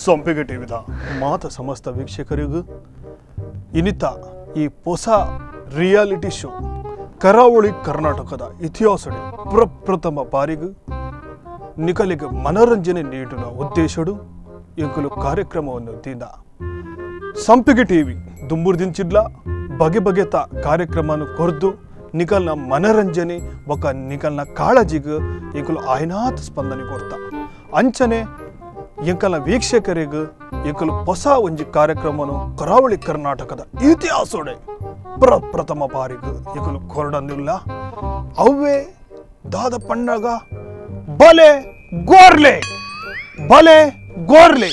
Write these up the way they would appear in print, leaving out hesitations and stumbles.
ಸಂಪಿಗೆ ಟಿವಿದ ಮಾತ ಸಮಸ್ತ ವೀಕ್ಷಕರಿಗೂ ಇನಿತ ಈ ಹೊಸ ರಿಯಾಲಿಟಿ ಶೋ ಕರಾವಳಿ ಕರ್ನಾಟಕದ ಇತಿಹಾಸದ ಪ್ರಪ್ರಥಮ ಬಾರಿಗೂ ನಿಕಲಿಗೆ ಮನರಂಜನೆ ನೀಡುವ ಉದ್ದೇಶಡು ಎಂಕುಲು ಕಾರ್ಯಕ್ರಮವನ್ನು ತೀದ ಸಂಪಿಗೆ ಟಿವಿ ದುಂಬುರ್ದಿಂಚಿಡ್ಲ ಬಗೆ ಬಗೆತ ಕಾರ್ಯಕ್ರಮವನ್ನು ಕೊರ್ದು ನಿಕಲ್ನ ಮನರಂಜನೆ ಬೊಕ ನಿಕಲ್ನ ಕಾಳಜಿಗೆ ಎಂಕುಲು ಆಯ್ನಾತ್ ಸ್ಪಂದನೆ ಕೊರ್ತ ಅಂಚನೆ ಎಂಕಲ್ನ ವೀಕ್ಷಕರಿಗೆ ಎಂಕುಲು ಹೊಸ ಒಂಜಿ ಕಾರ್ಯಕ್ರಮನು ಕರಾವಳಿ ಕರ್ನಾಟಕದ ಇತಿಹಾಸೋಡೆ ಪ್ರಪ್ರಥಮ ಬಾರಿಗೆ ಎಂಕುಲು ಕೊರಡಂದಿಲ್ಲ ಅವೇ ದಾದ ಪಂಡಗ ಬಲೆ ಗೋರ್ಲೆ ಬಲೆ ಗೋರ್ಲೆ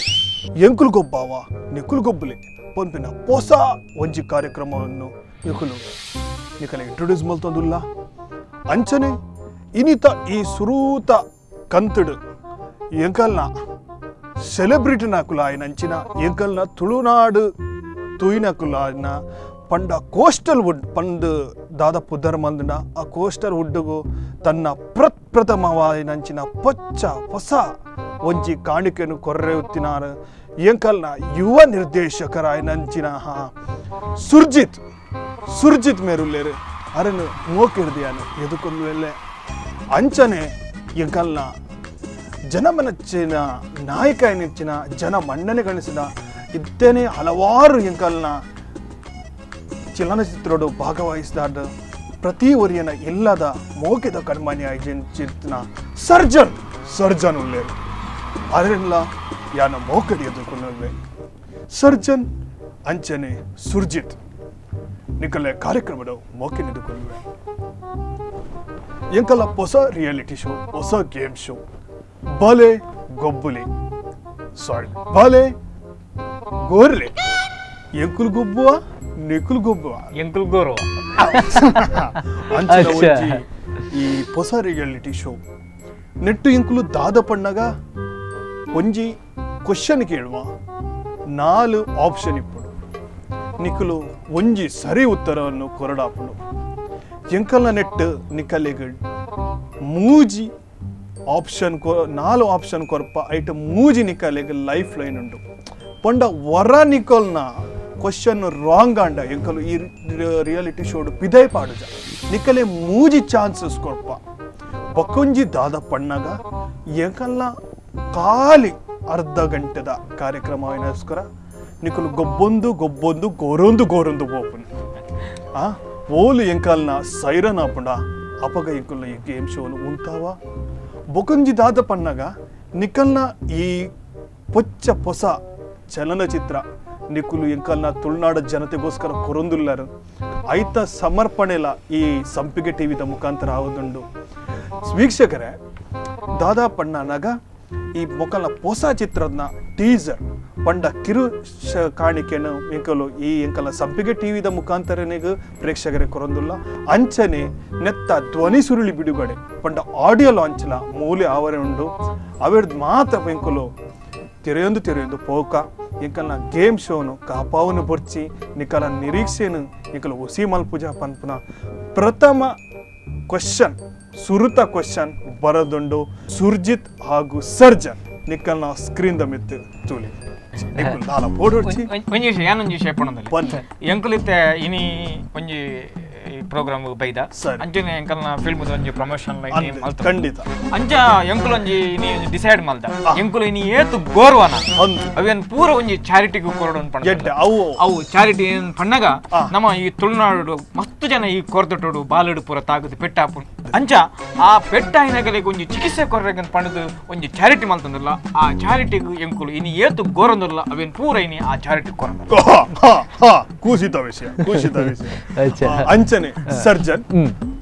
ಎಂಕುಲು ಗೊಬ್ಬಾವ ನಿಕುಲು ಗೊಬ್ಬಲೆ ಪಂಪಿನ ಹೊಸ ಒಂಜಿ ಕಾರ್ಯಕ್ರಮವನ್ನು ಎಂಕುಲು ನಿಕಲೆ ಇಂಟ್ರೊಡ್ಯೂಸ್ ಮಲ್ತೊಂದುಲ್ಲ ಅಂಚನೆ ಇನಿತ ಈ ಸುರೂತ ಕಂತಡು ಎಂಕಲ್ನ ಸೆಲೆಬ್ರಿಟಿ ನಾಕುಲಾಯನಂಚಿನ ಎಂಕಲ್ನ ತುಳುನಾಡು ತುಯಿನಕುಲಾಯನ ಪಂಡ ಕೋಸ್ಟಲ್ ವುಡ್ ಪಂಡ್ ದಾದ ಪುದರ್ ಮಂದನ ಆ ಕೋಸ್ಟಲ್ ವುಡ್ಡುಗು ತನ್ನ ಪ್ರಪ್ರಥಮವಾಯಿನಂಚಿನ ಪೊಚ್ಚ ಹೊಸ ಒಂಜಿ ಕಾಣಿಕೆಯನ್ನು ಕೊರ್ರೆಯುತ್ತಿನಾರು ಎಂಕಲ್ನ ಯುವ ನಿರ್ದೇಶಕರಾಯನಂಚಿನ ಸುರ್ಜಿತ್ ಸುರ್ಜಿತ್ ಮೇರುಲ್ಲೇರು ಅರನು ಮೋಕಿರ್ದಿಯಾನು ಎದುಕೊಂದು ಅಂಚನೆ ಎಂಕಲ್ನ ಜನಮನಚ್ಚಿನ ನಾಯಕ ನೆಚ್ಚಿನ ಜನ ಮನ್ನಣೆ ಗಣಿಸಿದ ಇತ್ತೇನೆ ಹಲವಾರು ಎಂಕಲ್ನ ಚಲನಚಿತ್ರೋಡು ಭಾಗವಹಿಸಿದ ಪ್ರತಿ ಒರಿಯನ ಇಲ್ಲದ ಮೋಕಿದ ಕಣ್ಮನಿ ಚಿಂತನ ಸರ್ಜನ್ ಸರ್ಜನ್ ಉಲ್ಲೇರು ಅದರೆಲ್ಲ ಯಾನ ಮೋಕಡಿ ಎದುರ್ಕೊಂಡಲ್ವೇ ಸರ್ಜನ್ ಅಂಚನೆ ಸುರ್ಜಿತ್ ನಿಕಲೆ ಕಾರ್ಯಕ್ರಮದ ಮೋಕೆ ನಿದುಕೊಳ್ಳುವೆ ಎಂಕಲ ಹೊಸ ರಿಯಾಲಿಟಿ ಶೋ ಹೊಸ ಗೇಮ್ ಶೋ ಬಲೆ ಗೊಬ್ಬುಲಿ ಸಾರಿ ಬಲೆ ಗೋರ್ಲೆ ಎಂಕುಲು ಗೊಬ್ಬುವ ನಿಕುಲು ಗೊಬ್ಬುವ ಎಂಕುಲು ಗೋರುವ ಅಂಚಿನ ಒಂಜಿ ಈ ಹೊಸ ರಿಯಾಲಿಟಿ ಶೋ ನೆಟ್ಟು ಎಂಕುಲು ದಾದ ಪಣ್ಣಗ ಒಂಜಿ ಕ್ವಶನ್ ಕೇಳುವ 4 ಆಪ್ಷನ್ ಇಪ್ಪುಡು ನಿಕುಲು ಒಂಜಿ ಸರಿ ಉತ್ತರವನ್ನು ಕೊರಡಾಪುಡು ಎಂಕಲ್ನ ನೆಟ್ಟು ನಿಕಲೆಗ್ ಮೂಜಿ ಆಪ್ಷನ್ 4 ಆಪ್ಷನ್ ಕೊರಪ ಐಟ ಮೂಜಿ ನಿಕಲೆಗ್ ಲೈಫ್ ಲೈನ್ ಉಂಡು ಪಂಡ ವರ ನಿಕೋಲ್ನ ಕ್ವಶನ್ ರಾಂಗ್ ಆಂಡ ಎಂಕಲು ಈ ರಿಯಾಲಿಟಿ ಶೋಡು ಪಿದೈ ಪಾಡುಜ ನಿಕಲೆ ಮೂಜಿ ಚಾನ್ಸಸ್ ಕೊರಪ ಬಕ್ಕೊಂಜಿ ದಾದ ಪಣ್ಣಗ ಎಂಕಲ್ನ ಖಾಲಿ ಅರ್ಧ ಗಂಟೆದ ಕಾರ್ಯಕ್ರಮ ಏನೋಸ್ಕರ ನಿಕಲು ಗೊಬ್ಬೊಂದು ಗೊಬ್ಬೊಂದು ಗೋರೊಂದು ಗೋರೊಂದು ಬೋಪುನ್ ಆ ಓಲು ಎಂಕಲ್ನ ಸೈರನ್ ಆಪುಂಡ ಅಪಗ ಎಂಕಲ್ನ ಈ ಗೇಮ್ ಶೋನು ಉಂತಾವ ಬೊಕಂಜಿ ದಾದ ಪಣ್ಣಗ ನಿಕಲ್ನ ಈ ಪೊಚ್ಚ ಹೊಸ ಚಲನಚಿತ್ರ ನಿಕುಲು ಎಂಕಲ್ನ ತುಳುನಾಡ ಜನತೆಗೋಸ್ಕರ ಕೊರೊಂದುಲ್ಲರು ಐತ ಸಮರ್ಪಣೆಲ ಈ ಸಂಪಿಗೆ ಟಿವಿದ ಮುಖಾಂತರ ಆವದುಂಡು ವೀಕ್ಷಕರೇ ದಾದಾ ಪಣ್ಣನಾಗ ಈ ಮೊಕಲ್ನ ಹೊಸ ಚಿತ್ರದ ಟೀಸರ್ ಪಂಡ ಕಿರು ಕಾಣಿಕೆಯನ್ನು ಎಂಕಲು ಈ ಎಂಕಲ್ನ ಸಂಪಿಗೆ ಟಿವಿದ ಮುಖಾಂತರನಿಗೂ ಪ್ರೇಕ್ಷಕರಿಗೆ ಕೊರೊಂದುಲ್ಲ ಅಂಚನೆ ನೆತ್ತ ಧ್ವನಿ ಸುರುಳಿ ಬಿಡುಗಡೆ ಪಂಡ ಆಡಿಯೋ ಲಾಂಚ್ಲ ಮೂಲೆ ಆವರೆ ಉಂಡು ಅವೆರ್ದು ಮಾತ್ರ ಎಂಕಲು ತೆರೆಯೊಂದು ತೆರೆಯೊಂದು ಪೋಕ ಎಂಕಲ್ನ ಗೇಮ್ ಶೋನು ಕಾಪಾವನು ಬೊರ್ಚಿ ನಿಕಲ ನಿರೀಕ್ಷೆನು ಎಂಕಲು ಒಸಿ ಮಲ್ಪುಜ ಪನ್ಪುನ ಪ್ರಥಮ ಕ್ವಶನ್ ಸುರುತ ಕ್ವಶನ್ ಬರದುಂಡು ಸುರ್ಜಿತ್ ಹಾಗೂ ಸರ್ಜನ್ ನಿಕಲ್ನ ಸ್ಕ್ರೀನ್ the ಮಿತ್ತು ತೂಲಿ ನಿಕುಲ್ ದಾಲ ಪೋಡೊಡ್ಚಿ ಒಂಜಿ ವಿಷಯ ಯಾನೊಂಜಿ ವಿಷಯ ಪಣೊಂದಲ್ಲಿ ಎಂಕುಲಿತ್ತೆ ಇನಿ ಒಂಜಿ ಪ್ರೋಗ್ರಾಮ್ ಬೈದ ಅಂಚನೆ ಎಂಕಲ್ನ ಫಿಲ್ಮ್ ಒಂಜಿ ಪ್ರಮೋಷನ್ ಖಂಡಿತ ಅಂಚ ಎಂಕುಲು ಒಂಜಿ ಇನಿ ಡಿಸೈಡ್ ಮಲ್ದ ಎಂಕುಲು ಇನಿ ಏತು ಗೋರ್ವನ ಅವೇನ್ ಪೂರ ಒಂಜಿ ಚಾರಿಟಿಗೂ ಕೊರಡು ಪಂಡ ಅವು ಅವು ಚಾರಿಟಿ ಪಣ್ಣಗ ನಮ್ಮ ಈ ತುಳುನಾಡು ಮಸ್ತ್ ಜನ ಈ ಕೊರದೊಟ್ಟೋಡು ಬಾಲಡು ಪೂರ ತಾಗದು ಪೆಟ್ಟಾಪು ಅಂಚ ಆ ಪೆಟ್ಟ అయినగలిగి ಒಂಜಿ ಚಿಕಿತ್ಸೆ ಕೊರ್ರೆಗನ್ ಪಂಡದು ಒಂಜಿ ಚಾರಿಟಿ ಮಲ್ತಂದಲ್ಲ ಆ ಚಾರಿಟಿಗೂ ಎಂಕುಲು ಇನಿ ಏತು ಗೋರಂದಲ್ಲ ಅವೇನ್ ಪೂರ ಇನಿ ಆ ಚಾರಿಟಿ ಕೊರಂದ ಕೂಸಿತ ವಿಷಯ ಕೂಸಿತ ವಿಷಯ ಅಂಚನೆ ಸರ್ಜನ್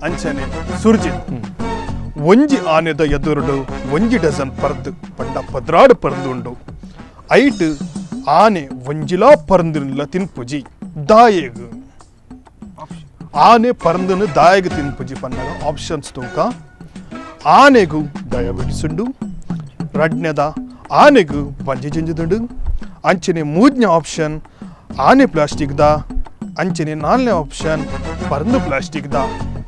ಅಂಚನೆ ಸುರ್ಜಿತ್ ಒಂಜಿ ಆನೆದ ಎದುರುಡು ಒಂಜಿ ಡಜನ್ ಪರ್ದು ಪಂಡ 12 ಪರ್ದು ಉಂಡು ಐಟ್ ಆನೆ ಒಂಜಿಲಾ ಪರಂದಿಲ್ಲ ತಿನ್ಪುಜಿ ದಾಯೆಗ್ ಆನೆ ಪರಂದನು ದಾಯೆಗ್ ತಿನ್ಪುಜಿ ಪನ್ನಗ ಆಪ್ಷನ್ಸ್ ತೂಕ ಆನೆಗು ಡಯಾಬಿಟಿಸ್ ಉಂಡು ರಡ್ನೆದ ಆನೆಗು ಬಂಜಿ ಜಿಂಜದುಂಡು ಅಂಚನೆ ಮೂರನೇ ಆಪ್ಷನ್ ಆನೆ ಪ್ಲಾಸ್ಟಿಕ್ the ಅಂಚನೆ ನಾಲ್ನೇ ಆಪ್ಷನ್ ಪರಂದು ಪ್ಲಾಸ್ಟಿಕ್ the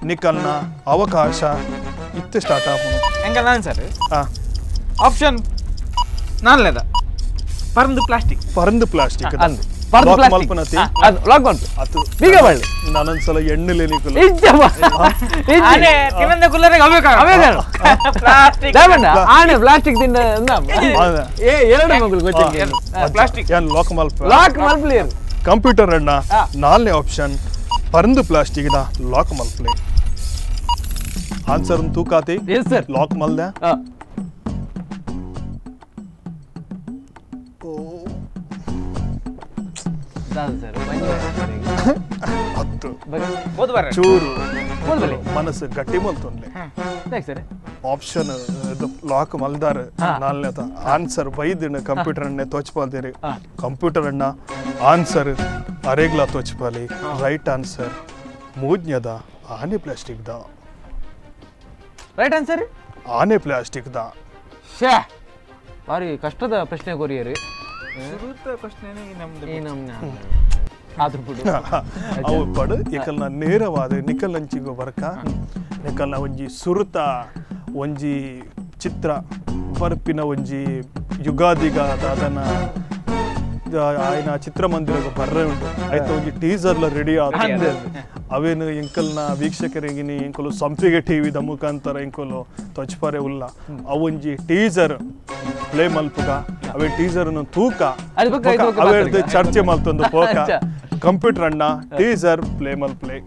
ನಿಕಲ್ನ ಅವಕಾಶ ಇತ್ತೆ ಸ್ಟಾರ್ಟ್ ಆಪುನು ಎಂಕಲ್ನ ಆನ್ಸರ್ ಆಪ್ಷನ್ ನಾಲ್ನೇದ ಪರಂದು ಪ್ಲಾಸ್ಟಿಕ್ ಪರಂದು ಪ್ಲಾಸ್ಟಿಕ್ ಅಂದು ಪರಂದು ಪ್ಲಾಸ್ಟಿಕ್ ಅದು ಲಾಕ್ ಮಲ್ಪು ಅದು ಬೀಗ ಬಳ್ಳಿ ನಾನೊಂದ್ಸಲ ಎಣ್ಣೆಲೆ ನಿಕುಲು ಇಜ್ಜಪ್ಪ ಆನೆ ತಿನ್ನಂದ ಕುಲ್ಲರೆ ಅವೇಕ ಅವೇಕ ಪ್ಲಾಸ್ಟಿಕ್ ದಾಮಣ್ಣ ಆನೆ ಪ್ಲಾಸ್ಟಿಕ್ ತಿನ್ನ ಏ ಎರಡು ಮಗಳು ಗೊತ್ತಿಲ್ಲ ಪ್ಲಾಸ್ಟಿಕ್ ಏನ್ ಲಾಕ್ ಮಲ್ಪ ಲಾಕ್ ಮಲ್ಪಲಿ ಕಂಪ್ಯೂಟರ್ ಅಣ್ಣ ನಾಲ್ನೇ ಆಪ್ಷನ್ ಪರಂದು plastic the lock ಮಲ್ಪಲೆ answer ತೂಕಾತಿ yes sir lock ಮಲ್ದೆ ಚೂರು ಮನಸ್ಸು ಗಟ್ಟಿ ಮಲ್ತೊಂಡ್ಲೆ ಆಪ್ಷನ್ ಲಾಕ್ ಮಲ್ದಾರ ನಾಲ್ನೇ ಆನ್ಸರ್ ಬೈದಿನ ಕಂಪ್ಯೂಟರ್ ಅಣ್ಣೆ ತೋಚ್ಪಾಲ್ದಿರಿ ಕಂಪ್ಯೂಟರ್ ಅಣ್ಣ ಆನ್ಸರ್ ಅರೇಗ್ಲಾ ತೋಚ್ಪಾಲಿ ರೈಟ್ ಆನ್ಸರ್ ಮೂಜ್ಞದ ಆನೆ plastic the right answer ಆನೆ ಪ್ಲಾಸ್ಟಿಕ್ the ಶ್ಯಾ ಭಾರಿ ಕಷ್ಟದ ಪ್ರಶ್ನೆ ಕೊರಿಯರಿ ಅವು ಪಡು ಏಕಲ್ನ ನೇರವಾದ ನಿಕಲ್ ನಂಚಿಗು ಬರ್ಕ ನಿಕಲ್ನ ಒಂಜಿ ಸುರುತ ಒಂಜಿ ಚಿತ್ರ ಬರ್ಪಿನ ಒಂಜಿ ಯುಗಾದಿಗ ಅದನ್ನ ಆಯ್ನ ಚಿತ್ರಮಂದಿರಗ ಬರ್ರೆ ಉಂಟು ಆಯ್ತು ಒಂಜಿ ಟೀಸರ್ಲ ರೆಡಿ ಆದ ಅವೇನು ಎಂಕಲ್ನ ವೀಕ್ಷಕರಿಗಿನಿ ಎಂಕಲು ಸಂಪಿಗೆ ಟಿವಿದ ಮುಖಾಂತರ ಎಂಕಲು ತೊಚ್ಪರೆ ಉಲ್ಲ ಅವೊಂಜಿ ಟೀಸರ್ ಪ್ಲೇ ಮಲ್ಪುಗ ಅವೇ ಟೀಸರ್ ತೂಕ ಅವೇರ್ದು ಚರ್ಚೆ ಮಲ್ತೊಂದು ಪೋಕ ಕಂಪ್ಯೂಟರ್ ಅಣ್ಣ ಟೀಸರ್ ಪ್ಲೇ ಮಲ್ಪ್ಲೇ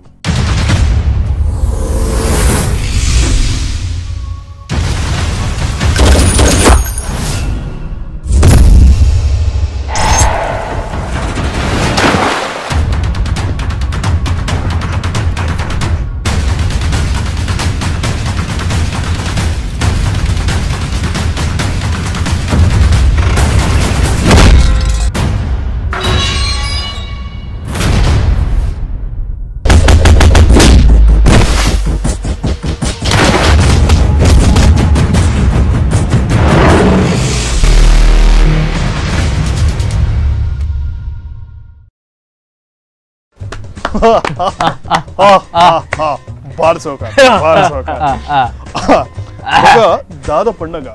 ದಾದ ಪಣ್ಣಗ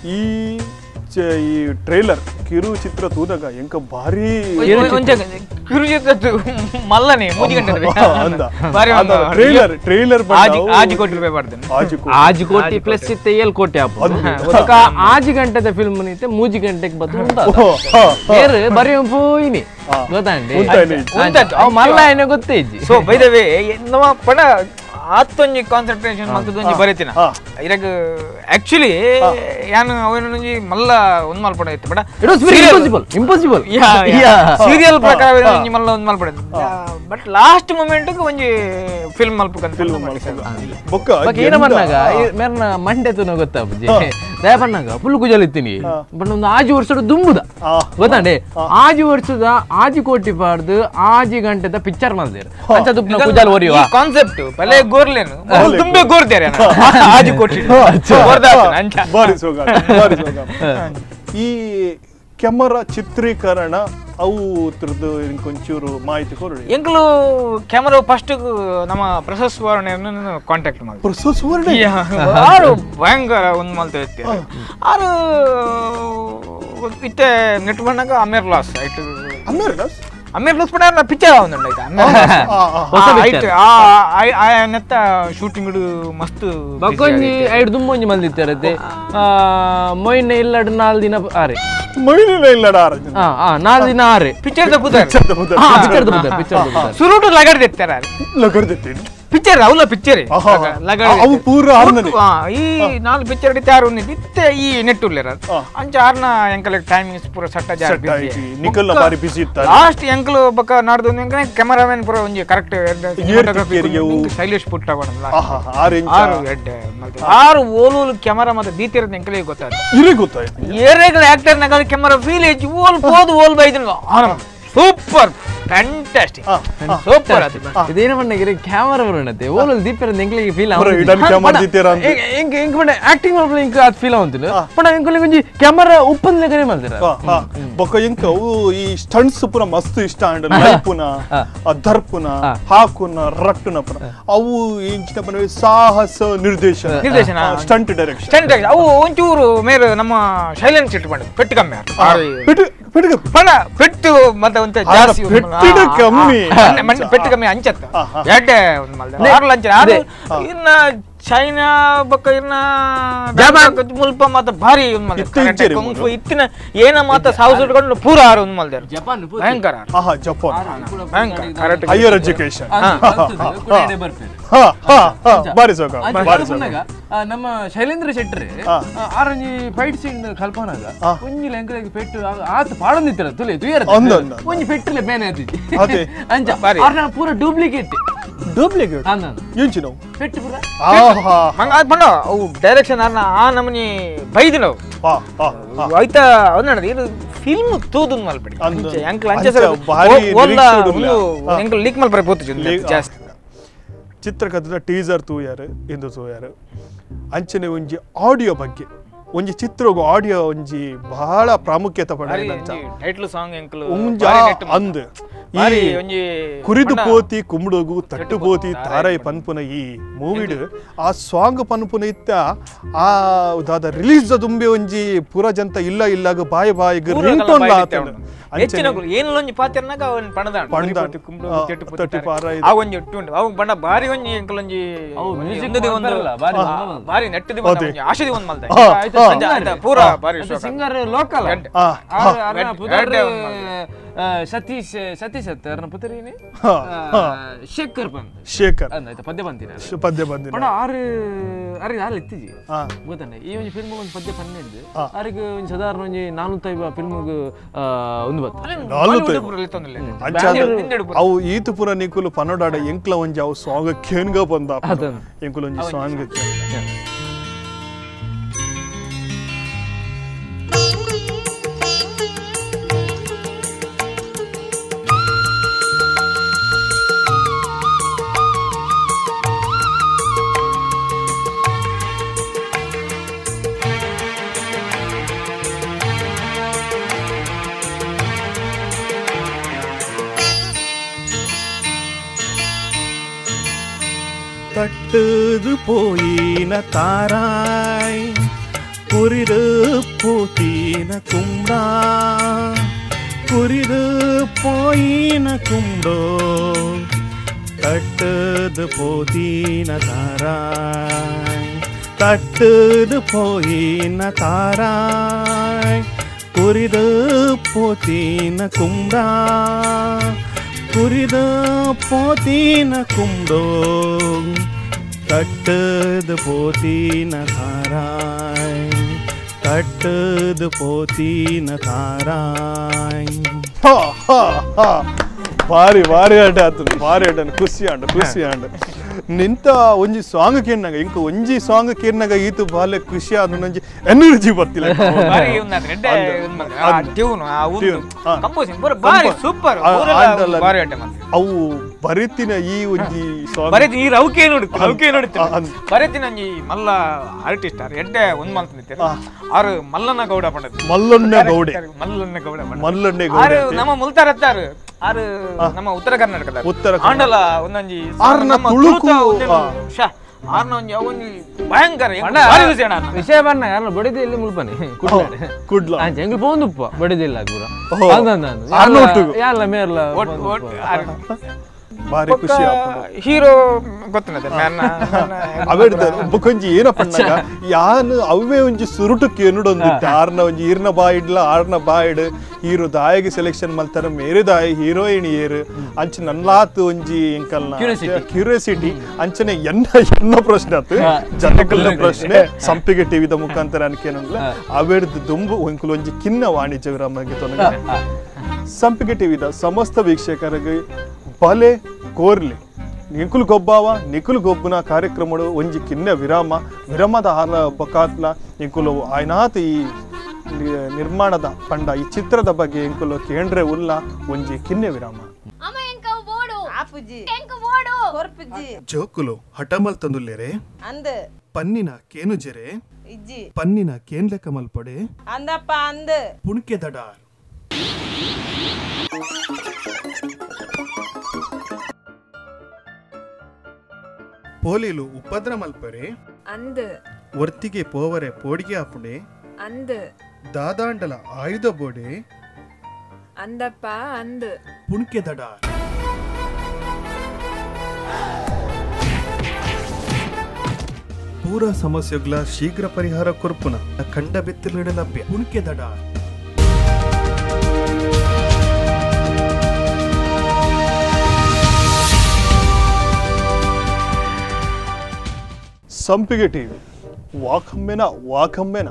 ಈ ಈ ಟ್ರೈಲರ್ ಕಿರು ಚಿತ್ರ ತೂದಾಗ ಎಂಕ ಭಾರಿ ಕಿರು ಚಿತ್ರ ಮಲ್ಲನೆ ಟ್ರೈಲರ್ ಟ್ರೈಲರ್ ಆಜಿ ಕೋಟಿ ರೂಪಾಯಿ ಪಡ್ತೇನೆ ಆಜಿ ಕೋಟಿ ಪ್ಲಸ್ ಇತ್ತೆ ಏಳು ಕೋಟಿ ಆಪ ಆಜಿ ಗಂಟೆದ ಫಿಲ್ಮ್ ನಿತ್ತೆ ಮೂಜಿ ಗಂಟೆಗೆ ಬತ್ತು ಬೇರೆ ಬರೀ ಪೋಯಿನಿ ಗೊತ್ತಂడి ಮಲ್ಲ ಏನೇ ಗೊತ್ತೇ ಇಜ್ಜಿ so by the way ನಮ್ಮ ಪಣ ಆತ್ತೊಂಜಿ ಕಾನ್ಸಂಟ್ರೇಷನ್ ಮಲ್ತದೊಂಜಿ ಬರೀತಿನ ಇರಗ ಆಕ್ಚುಲಿ ಯಾನು ಅವೇನೊಂಜಿ ಮಲ್ಲ ಒಂದ್ ಮಲ್ಪಡ ಇತ್ತು but it was very impossible impossible serial ಪ್ರಕಾರ ಒಂಜಿ ಮಲ್ಲ ಒಂದ್ ಮಲ್ಪಡ but last moment ಗೆ ಒಂಜಿ ಫಿಲ್ಮ್ ಮಲ್ಪಕಂತ ಫಿಲ್ಮ್ ಬೊಕ್ಕ ಬೊಕ್ಕ ಏನ ಮನ್ನಾಗ ಮೇರ್ನ ಮಂಡೆ ತುನ ಗೊತ್ತಾ ಬುಜ್ಜಿ ದಯಪಣ್ಣಾಗ ಫುಲ್ ಕುಜಲ್ ಇತ್ತೀನಿ ಬಟ್ ಒಂದು ಆಜಿ ವರ್ಷದ ದುಂಬುದ ಗೊತ್ತಾಂಡೆ ಆಜಿ ವರ್ಷದ ಆಜಿ ಕೋಟಿ ಪಾಡ್ದು ಆಜಿ ಗಂಟೆದ ಪಿಕ್ಚರ್ ಮಲ್ದೇರು ಅಂಚ ದುಪ್ಪನ ಕುಜಲ್ ಒರಿಯುವ ಕಾನ್ಸೆಪ್ಟ್ ಬಲೆ ಗೋರ್ಲೇನು ತುಂಬೆ ಗೋರ್ದೇರೆ ಆಜಿ ಕೋಟಿ ಬಾರಿ ಸೋಗ ಬಾರಿ ಸೋಗ ಈ ಕ್ಯಾಮರಾ ಚಿತ್ರೀಕರಣ ಅವು ತ್ರದ್ದು ಇಂಕೊಂಚೂರು ಮಾಹಿತಿ ಕೊಡಿ ಎಂಕಲು ಕ್ಯಾಮರಾ ಫಸ್ಟ್ ನಮ್ಮ ಪ್ರಸಾದ್ ಸುವರ್ಣವನ್ನು ಕಾಂಟ್ಯಾಕ್ಟ್ ಮಾಡಿ ಪ್ರಸಾದ್ ಸುವರ್ಣ ಆರು ಭಯಂಕರ ಒಂದು ಮಲ್ತ ಇತ್ತೆ ಆರು ಇತ್ತೆ ನೆಟ್ ಬಂದಾಗ ಅಮೇರ್ ಲಾಸ್ ಆಯ್ತು ಅಮೇರ್ ಲಾಸ್ ಅಮೇರ್ ಲಾಸ್ ಪಡ ಪಿಕ್ಚರ್ ಆವೊಂದುಂಡು ಆಯ್ತಾ ಅಮೇರ್ ಆ ನೆತ್ತ ಶೂಟಿಂಗ್ ಮಸ್ತ್ ಬಕ್ಕೊಂಜಿ ಐದು ದುಂಬೊಂಜಿ ಮಲ್ದಿತ್ತಾರೆ ಮೊಯ್ನೆ ಇಲ್ಲಡ್ ನಾಲ್ ದಿನ ಆರೆ ಮೊಯ್ನೆ ಇಲ್ಲಡ ಆರೆ ನಾಲ್ ದಿನ ಆರೆ ಪಿಕ್ಚರ್ ದ ಪುದರ್ ಪಿಕ್ಚರ್ ದ ಪುದರ್ ಪಿಕ್ಚರ್ ದ ಪುದರ್ ಸುರುಟು ಲಗಡ್ ದೆತ್ತಾರೆ ಲಗಡ್ ದೆತ್ತೀನಿ ಪಿಕ್ಚರ್ ಅವಲ ಪಿಕ್ಚರ್ ಅವು ಪೂರ ಆರ್ನನೆ ಈ ನಾಲ್ ಪಿಕ್ಚರ್ ಇತ್ತೆ ಆರು ಇತ್ತೆ ಈ ನೆಟ್ ಉಲ್ಲೇರ ಅಂಚ ಆರ್ನ ಎಂಕಲ್ ಟೈಮಿಂಗ್ಸ್ ಪೂರ ಸಟ್ಟ ಜಾರಿ ಬಿಸಿ ನಿಕಲ್ನ ಬಾರಿ ಬಿಸಿ ಇತ್ತ ಲಾಸ್ಟ್ ಎಂಕಲ್ ಬಕ ನಾಡ್ದು ಎಂಕನೆ ಕ್ಯಾಮೆರಾಮನ್ ಪೂರ ಒಂಜಿ ಕರೆಕ್ಟ್ ಶೈಲೇಶ್ ಪುಟ್ಟ ಆರು ಹೆಡ್ ಆರು ಓಲೂಲು ಕ್ಯಾಮೆರಾ ಮತ್ತೆ ದೀತಿರದ ಎಂಕಲೆ ಗೊತ್ತಾಯ್ತು ಇರೇ ಗೊತ್ತಾಯ್ತು ಏರೆಗಳ ಆಕ್ಟರ್ ನಗಲ್ ಕ್ಯಾಮೆರಾ ಫೀಲ್ ಹೆಚ್ಚು ಓಲ್ ಪೋದು ಓಲ್ ಬೈದ್ರು Super fantastic super ಇದೇನ ಪಣ್ಣಗಿರಿ camera ಬರೋಣತೆ ಓಲಲ್ ದೀಪರ ಎಂಕ್ಲಿಗೆ ಫೀಲ್ ಆವು ಇಡನ್ ಕ್ಯಾಮೆರಾ ದೀತೀರ ಅಂತ ಎಂಕ್ ಎಂಕ್ ಪಂಡ ಆಕ್ಟಿಂಗ್ ಮಲ್ಪಲ ಎಂಕ್ ಆತ್ ಫೀಲ್ ಆವಂತಿಲ್ಲ ಪಂಡ ಎಂಕುಲಿಗೆ ಒಂಜಿ ಕ್ಯಾಮೆರಾ ಉಪ್ಪನ್ ಲೆಕ್ಕನೆ ಮಲ್ತೆರ ಬೊಕ ಎಂಕ್ ಅವು ಈ ಸ್ಟಂಟ್ಸ್ ಪೂರ ಮಸ್ತ್ ಇಷ್ಟ ಆಂಡ್ ಲೈಪುನ ದರ್ಪುನ ಹಾಕುನ ರಟ್ಟುನ ಪೂರ ಅವು ಇಂಚಿನ ಪನ ಸಾಹಸ ನಿರ್ದೇಶನ ನಿರ್ದೇಶನ stunt direction stunt direction ಅವು ಒಂಚೂರು ಮೇರೆ ನಮ್ಮ ಶೈಲನ್ ಸಿಟ್ಟು ಪಂಡ ಪೆಟ್ಟು ಕಮ್ಮಿ ಪೆಟ್ಟು ಪೆಟ್ಟು ಪಂಡ ಪೆಟ್ಟು ಮತ್ತೆ ಒಂತೆ ಜಾಸ್ತಿ ಪೆಟ್ಟಿಡ ಕಮ್ಮಿ ಪೆಟ್ಟು ಕಮ್ಮಿ ಅಂಚತ್ತ ಎಡ್ಡೆ ಒಂದು ಮಲ್ದ ಆರ್ಲ ಅಂಚ ಆರು ಇನ್ನ ಚೈನಾ ಬೊಕ್ಕ ಇನ್ನ ಜಪಾನ್ ಮುಲ್ಪ ಮಾತ ಭಾರಿ ಒಂದು ಮಲ್ದ ಕುಂಗ್ಫು ಇತ್ತಿನ ಏನ ಮಾತ ಸಾಹಸ ಇಟ್ಕೊಂಡು ಪೂರ ಆರು ಒಂದು ಮಲ್ದಾರ ಜಪಾನ್ ಭಯಂಕರ ಆಹಾ ಜಪಾನ್ ಭಯಂಕರ correct higher education ಹಾ ಹಾ ಹಾ ಬಾರಿ ಸೋಕ ಬಾರಿ ಸೋಕ ನಮ್ಮ ಶೈಲೇಂದ್ರ ಶೆಟ್ಟರ್ ಆರಂಜಿ ಫೈಟ್ ಸೀನ್ ಕಲ್ಪನಾಗ ಒಂಜಿ ಲೆಂಕಲಾಗಿ ಪೆಟ್ಟು ಆತ ಪಾಡೊಂದಿತ್ತರ ತುಲೆ ತುಯರ ಒಂಜಿ ಪೆಟ್ಟಲೆ ಬೇನೆ ಆತಿಜಿ ಅಂಚ ಆರ್ನ ಪೂರ ಡೂಪ್ಲಿಕೇಟ್ ಡೂಪ್ಲಿಕೇಟ್ ಎಂಚಿ ನಾವು ಪೆಟ್ಟು ಪೂರ ಆಹಾ ಮಂಗ ಅದ್ ಪಂಡ ಅವು ಡೈರೆಕ್ಷನ್ ಆರ್ನ ಆ ನಮನಿ ಬೈದಿನವು ಹಾ ಹಾ ಐತ ಒಂದನದ ಇದು ಫಿಲ್ಮ್ ತೂದುನ್ ಮಲ್ಪಡಿ ಅಂಚೆ ಅಂಕಲ್ ಅಂಚೆ ಸರ್ ಓಲ್ಲ ಅಂಕಲ್ ಲೀಕ್ ಮಲ್ಪರೆ ಪೋತುಜಿ ಜಾಸ್ತಿ ಚಿತ್ರಕಥದ ಟೀಸರ್ ತೂಯಾರು ಇಂದು ತೂಯಾರು ಅಂಚನೆ ಒಂಜಿ ಆಡಿಯೋ ಬಗ್ಗೆ ಒಂಜಿ ಚಿತ್ರಗೂ ಆಡಿಯೋ ಒಂಜಿ ಬಹಳ ಪ್ರಾಮುಖ್ಯತೆ ಪಡೆದಂತ title song uncle ಅಂದ್ ಈ ಕುರಿದು ಪೋತಿ ಕುಂಬಡೋಗು ತಟ್ಟು ಪೋತಿ ತಾರೈ ಪನ್ಪುನ ಈ ಮೂವಿಡ್ ಆ ಸಾಂಗ್ ಪನ್ಪುನ ಇತ್ತ ಆ ದಾದ ರಿಲೀಸ್ ದುಂಬೆ ಒಂಜಿ ಪೂರ ಜಂತ ಇಲ್ಲ ಇಲ್ಲಾಗ ಬಾಯಿ ಬಾಯಿಗೆ ರಿಂಗ್ ಟೋನ್ ಆತನ ಹೆಚ್ಚಿನಗುಲು ಏನೊಂಜಿ ಪಾತೆರ್ನಾಗ ಅವನ್ ಪಣದಾಂಡ್ ತಟ್ಟು ಆ ಒಂಜಿ ಟ್ಯೂನ್ ಅವು ಬಣ್ಣ ಬಾರಿ ಒಂಜಿ ಅಂಕಲ್ ಒಂಜಿ ಒಂದು ಬಾರಿ ನೆಟ್ಟದಿ ಒಂಜಿ ಆಶದಿ ಒಂದ್ ಮಲ್ದ ಪೂರ ಬಾರಿ ಸಿಂಗರ್ ಲೋಕಲ್ ಸತೀಶ್ ಸತೀಶ್ ಅತ್ತ ಅರ್ನ ಪುತರಿನಿ ಶೇಖರ್ ಬಂದ್ ಶೇಖರ್ ಅಂದ ಪದ್ಯ ಬಂದಿನ ಪದ್ಯ ಬಂದಿನ ಪಣ ಆರು ಅರೆ ಆರು ಇತ್ತಿಜಿ ಗೊತ್ತಣ್ಣ ಈ ಒಂಜಿ ಫಿಲ್ಮ್ ಒಂಜಿ ಪದ್ಯ ಪನ್ನೆಡ್ದು ಆರಿಗೆ ಒಂಜಿ ಸಾಧಾರಣ ಒಂಜಿ 450 ಫಿಲ್ಮ್ ಒಂದು ಬತ್ತ ಅವು ಈತು ಪುರ ನಿಕುಲು ಪನ್ನಡಾಡ ಎಂಕ್ಲ ಒಂಜಿ ಅವು ಸಾಂಗ್ ಕೇನ್ಗ ಬಂದ ಎಂಕುಲು ಒಂಜಿ ಸಾಂಗ್ ತಟ್ಟದು ಪೋಯಿನ ತಾರಾಯ್ ಕುರಿದು ಪೋತಿನ ಕುಂಬ್ಡ ಕುರಿದು ಪೋಯಿನ ಕುಂಬ್ಡೋ ತಟ್ಟದು ಪೋತಿನ ತಾರಾಯ್ ತಟ್ಟದು ಪೋಯಿನ ತಾರಾಯ್ ಕುರಿದು ಪೋತಿನ ಕುಂಬ್ಡ ಕುರಿದು ಪೋತಿನ ಕುಂಬ್ಡೋ ತಟ್ಟದು ಪೋತಿನ ತಾರಾಯ್ ತಟ್ಟದು ಪೋತಿನ ತಾರಾಯ್ ಭಾರಿ ಭಾರಿ ಆಟ ಆತನು ಭಾರಿ ಆಟ ಖುಷಿ ಆಂಡ ಖುಷಿ ಆಂಡ ನಿಂತ ಒಂಜಿ ಸಾಂಗ್ ಕೇಳಿನಾಗ ಇಂಕ ಒಂಜಿ ಸಾಂಗ್ ಕೇಳಿನಾಗ ಈತು ಬಾಲೆ ಖುಷಿ ಆದ ಒಂಜಿ ಎನರ್ಜಿ ಬರ್ತಿಲ್ಲ ಅವು ಬರೀತಿನ ಈ ಒಂಜಿ ಸಾಂಗ್ ಬರೀತಿ ಈ ರೌಕೆ ನೋಡಿ ರೌಕೆ ನೋಡಿ ಬರೀತಿನ ಒಂಜಿ ಮಲ್ಲ ಆರ್ಟಿಸ್ಟ್ ಆರ್ ಎಡ್ಡೆ ಒಂದ್ ಮಲ್ತಿದ್ದಾರೆ ಆರು ಮಲ್ಲಣ್ಣ ಗೌಡ ಪಂಡದು ಮಲ್ಲಣ್ಣ ಗೌಡೆ ಮಲ್ಲಣ್ಣ ಗೌಡ ಮಲ್ಲಣ್ಣ ಗೌಡ ಆರು ನಮ್ಮ ಮುಲ್ತಾರತ್ತಾರು ಆರು ನಮ್ಮ ಉತ್ತರ ಕರ್ನಾಟಕದ ಉತ್ತರ ಆಂಡಲ ಒಂದೊಂಜಿ ಆರ್ನ ತುಳುಕು ಆರ್ನ ಒಂಜಿ ಅವೊಂಜಿ ಭಯಂಕರ ವಿಷಯ ಬಣ್ಣ ಯಾರು ಬಡಿದೆ ಇಲ್ಲಿ ಮುಲ್ಪನೆ ಕುಡ್ಲ ಎಂಗ್ಲು ಪೋಂದುಪ್ಪ ಬಡಿದಿಲ್ಲ ಪೂರ ಯಾಲ್ಲ ಮೇರ್ಲ ಭಾರಿ ಖುಷಿ ಹೀರೋ ಗೊತ್ತನದ ಅವೆಡ್ದ ಬೊಕೊಂಜಿ ಏನ ಪಣ್ಣಗ ಯಾನ್ ಅವೇ ಒಂಜಿ ಸುರುಟುಕ್ಕೆ ಎನ್ನುಡೊಂದಿತ್ತೆ ಆರ್ನ ಒಂಜಿ ಈರ್ನ ಬಾಯಿಡ್ಲ ಆರ್ನ ಬಾಯಿಡ್ ಹೀರೋ ದಾಯಿಗೆ ಸೆಲೆಕ್ಷನ್ ಮಲ್ತಾರ ಮೇರೆ ದಾಯಿ ಹೀರೋಯಿನ್ ಏರು ಅಂಚ ನನ್ಲಾತ್ ಒಂಜಿ ಎಂಕಲ್ನ ಕ್ಯೂರಿಯಾಸಿಟಿ ಅಂಚನೆ ಎನ್ನ ಎನ್ನ ಪ್ರಶ್ನೆ ಆತು ಜನಕಲ್ನ ಪ್ರಶ್ನೆ ಸಂಪಿಗೆ ಟಿವಿದ ಮುಖಾಂತರ ಅನ್ಕೇನಲ್ಲ ಅವೆಡ್ದ ದುಂಬು ಒಂಕುಲು ಒಂಜಿ ಕಿನ್ನ ವಾಣಿಜ್ಯ ವಿರಾಮಗೆ ತೊನಗ ಸಂಪಿಗೆ ಟಿವಿದ ಸಮಸ್ತ ವೀಕ್ಷಕರಿಗೆ ಬಲೆ ಕೋರ್ಲಿ ನಿಕುಲ್ ಗೊಬ್ಬಾವ ನಿಕುಲ್ ಗೊಬ್ಬನ ಕಾರ್ಯಕ್ರಮಡು ಒಂಜಿ ಕಿನ್ನ ವಿರಾಮ ವಿರಾಮದ ಹಾಲ ಬಕಾತ್ಲ ನಿಕುಲು ಆಯ್ನಾತ್ ಈ ನಿರ್ಮಾಣದ ಪಂಡ ಈ ಚಿತ್ರದ ಬಗ್ಗೆ ಎಂಕುಲು ಕೇಂದ್ರ ಉಲ್ಲ ಒಂಜಿ ಕಿನ್ನೆ ವಿರಾಮ. ಜೋಕುಲು ಹಠಮಲ್ ತಂದುಲ್ಲೇರೆ ಅಂದ ಪನ್ನಿನ ಕೇನುಜೆರೆ ಇಜ್ಜಿ ಪನ್ನಿನ ಕೇನ್ಲೆ ಕಮಲ್ ಪಡೆ ಅಂದಪ್ಪ ಅಂದ ಪುಣ್ಕೆ ದಡಾರ್ ಪೋಲಿಲು ಉಪದ್ರ ಮಲ್ಪರೆ ಅಂದ ವರ್ತಿಗೆ ಪೋವರೆ ಪೋಡಿಗೆ ಆಪುಡೆ ಅಂದ ದಾದಾಂಡಲ ಆಯುಧ ಬೋಡೆ ಅಂದಪ್ಪ ಅಂದ ಪುಣ್ಕೆ ದಡಾರ್. ಪೂರ ಸಮಸ್ಯೆಗಳ ಶೀಘ್ರ ಪರಿಹಾರ ಕೊರ್ಪುನ ಕಂಡ ಬೆತ್ತಲಿಡ ಲಭ್ಯ ಪುಣ್ಕೆ ದಡಾರ್. ಸಂಪಿಗೆ ಟಿವಿ ವಾಕಮ್ಮೆನ ವಾಕಮ್ಮೆನ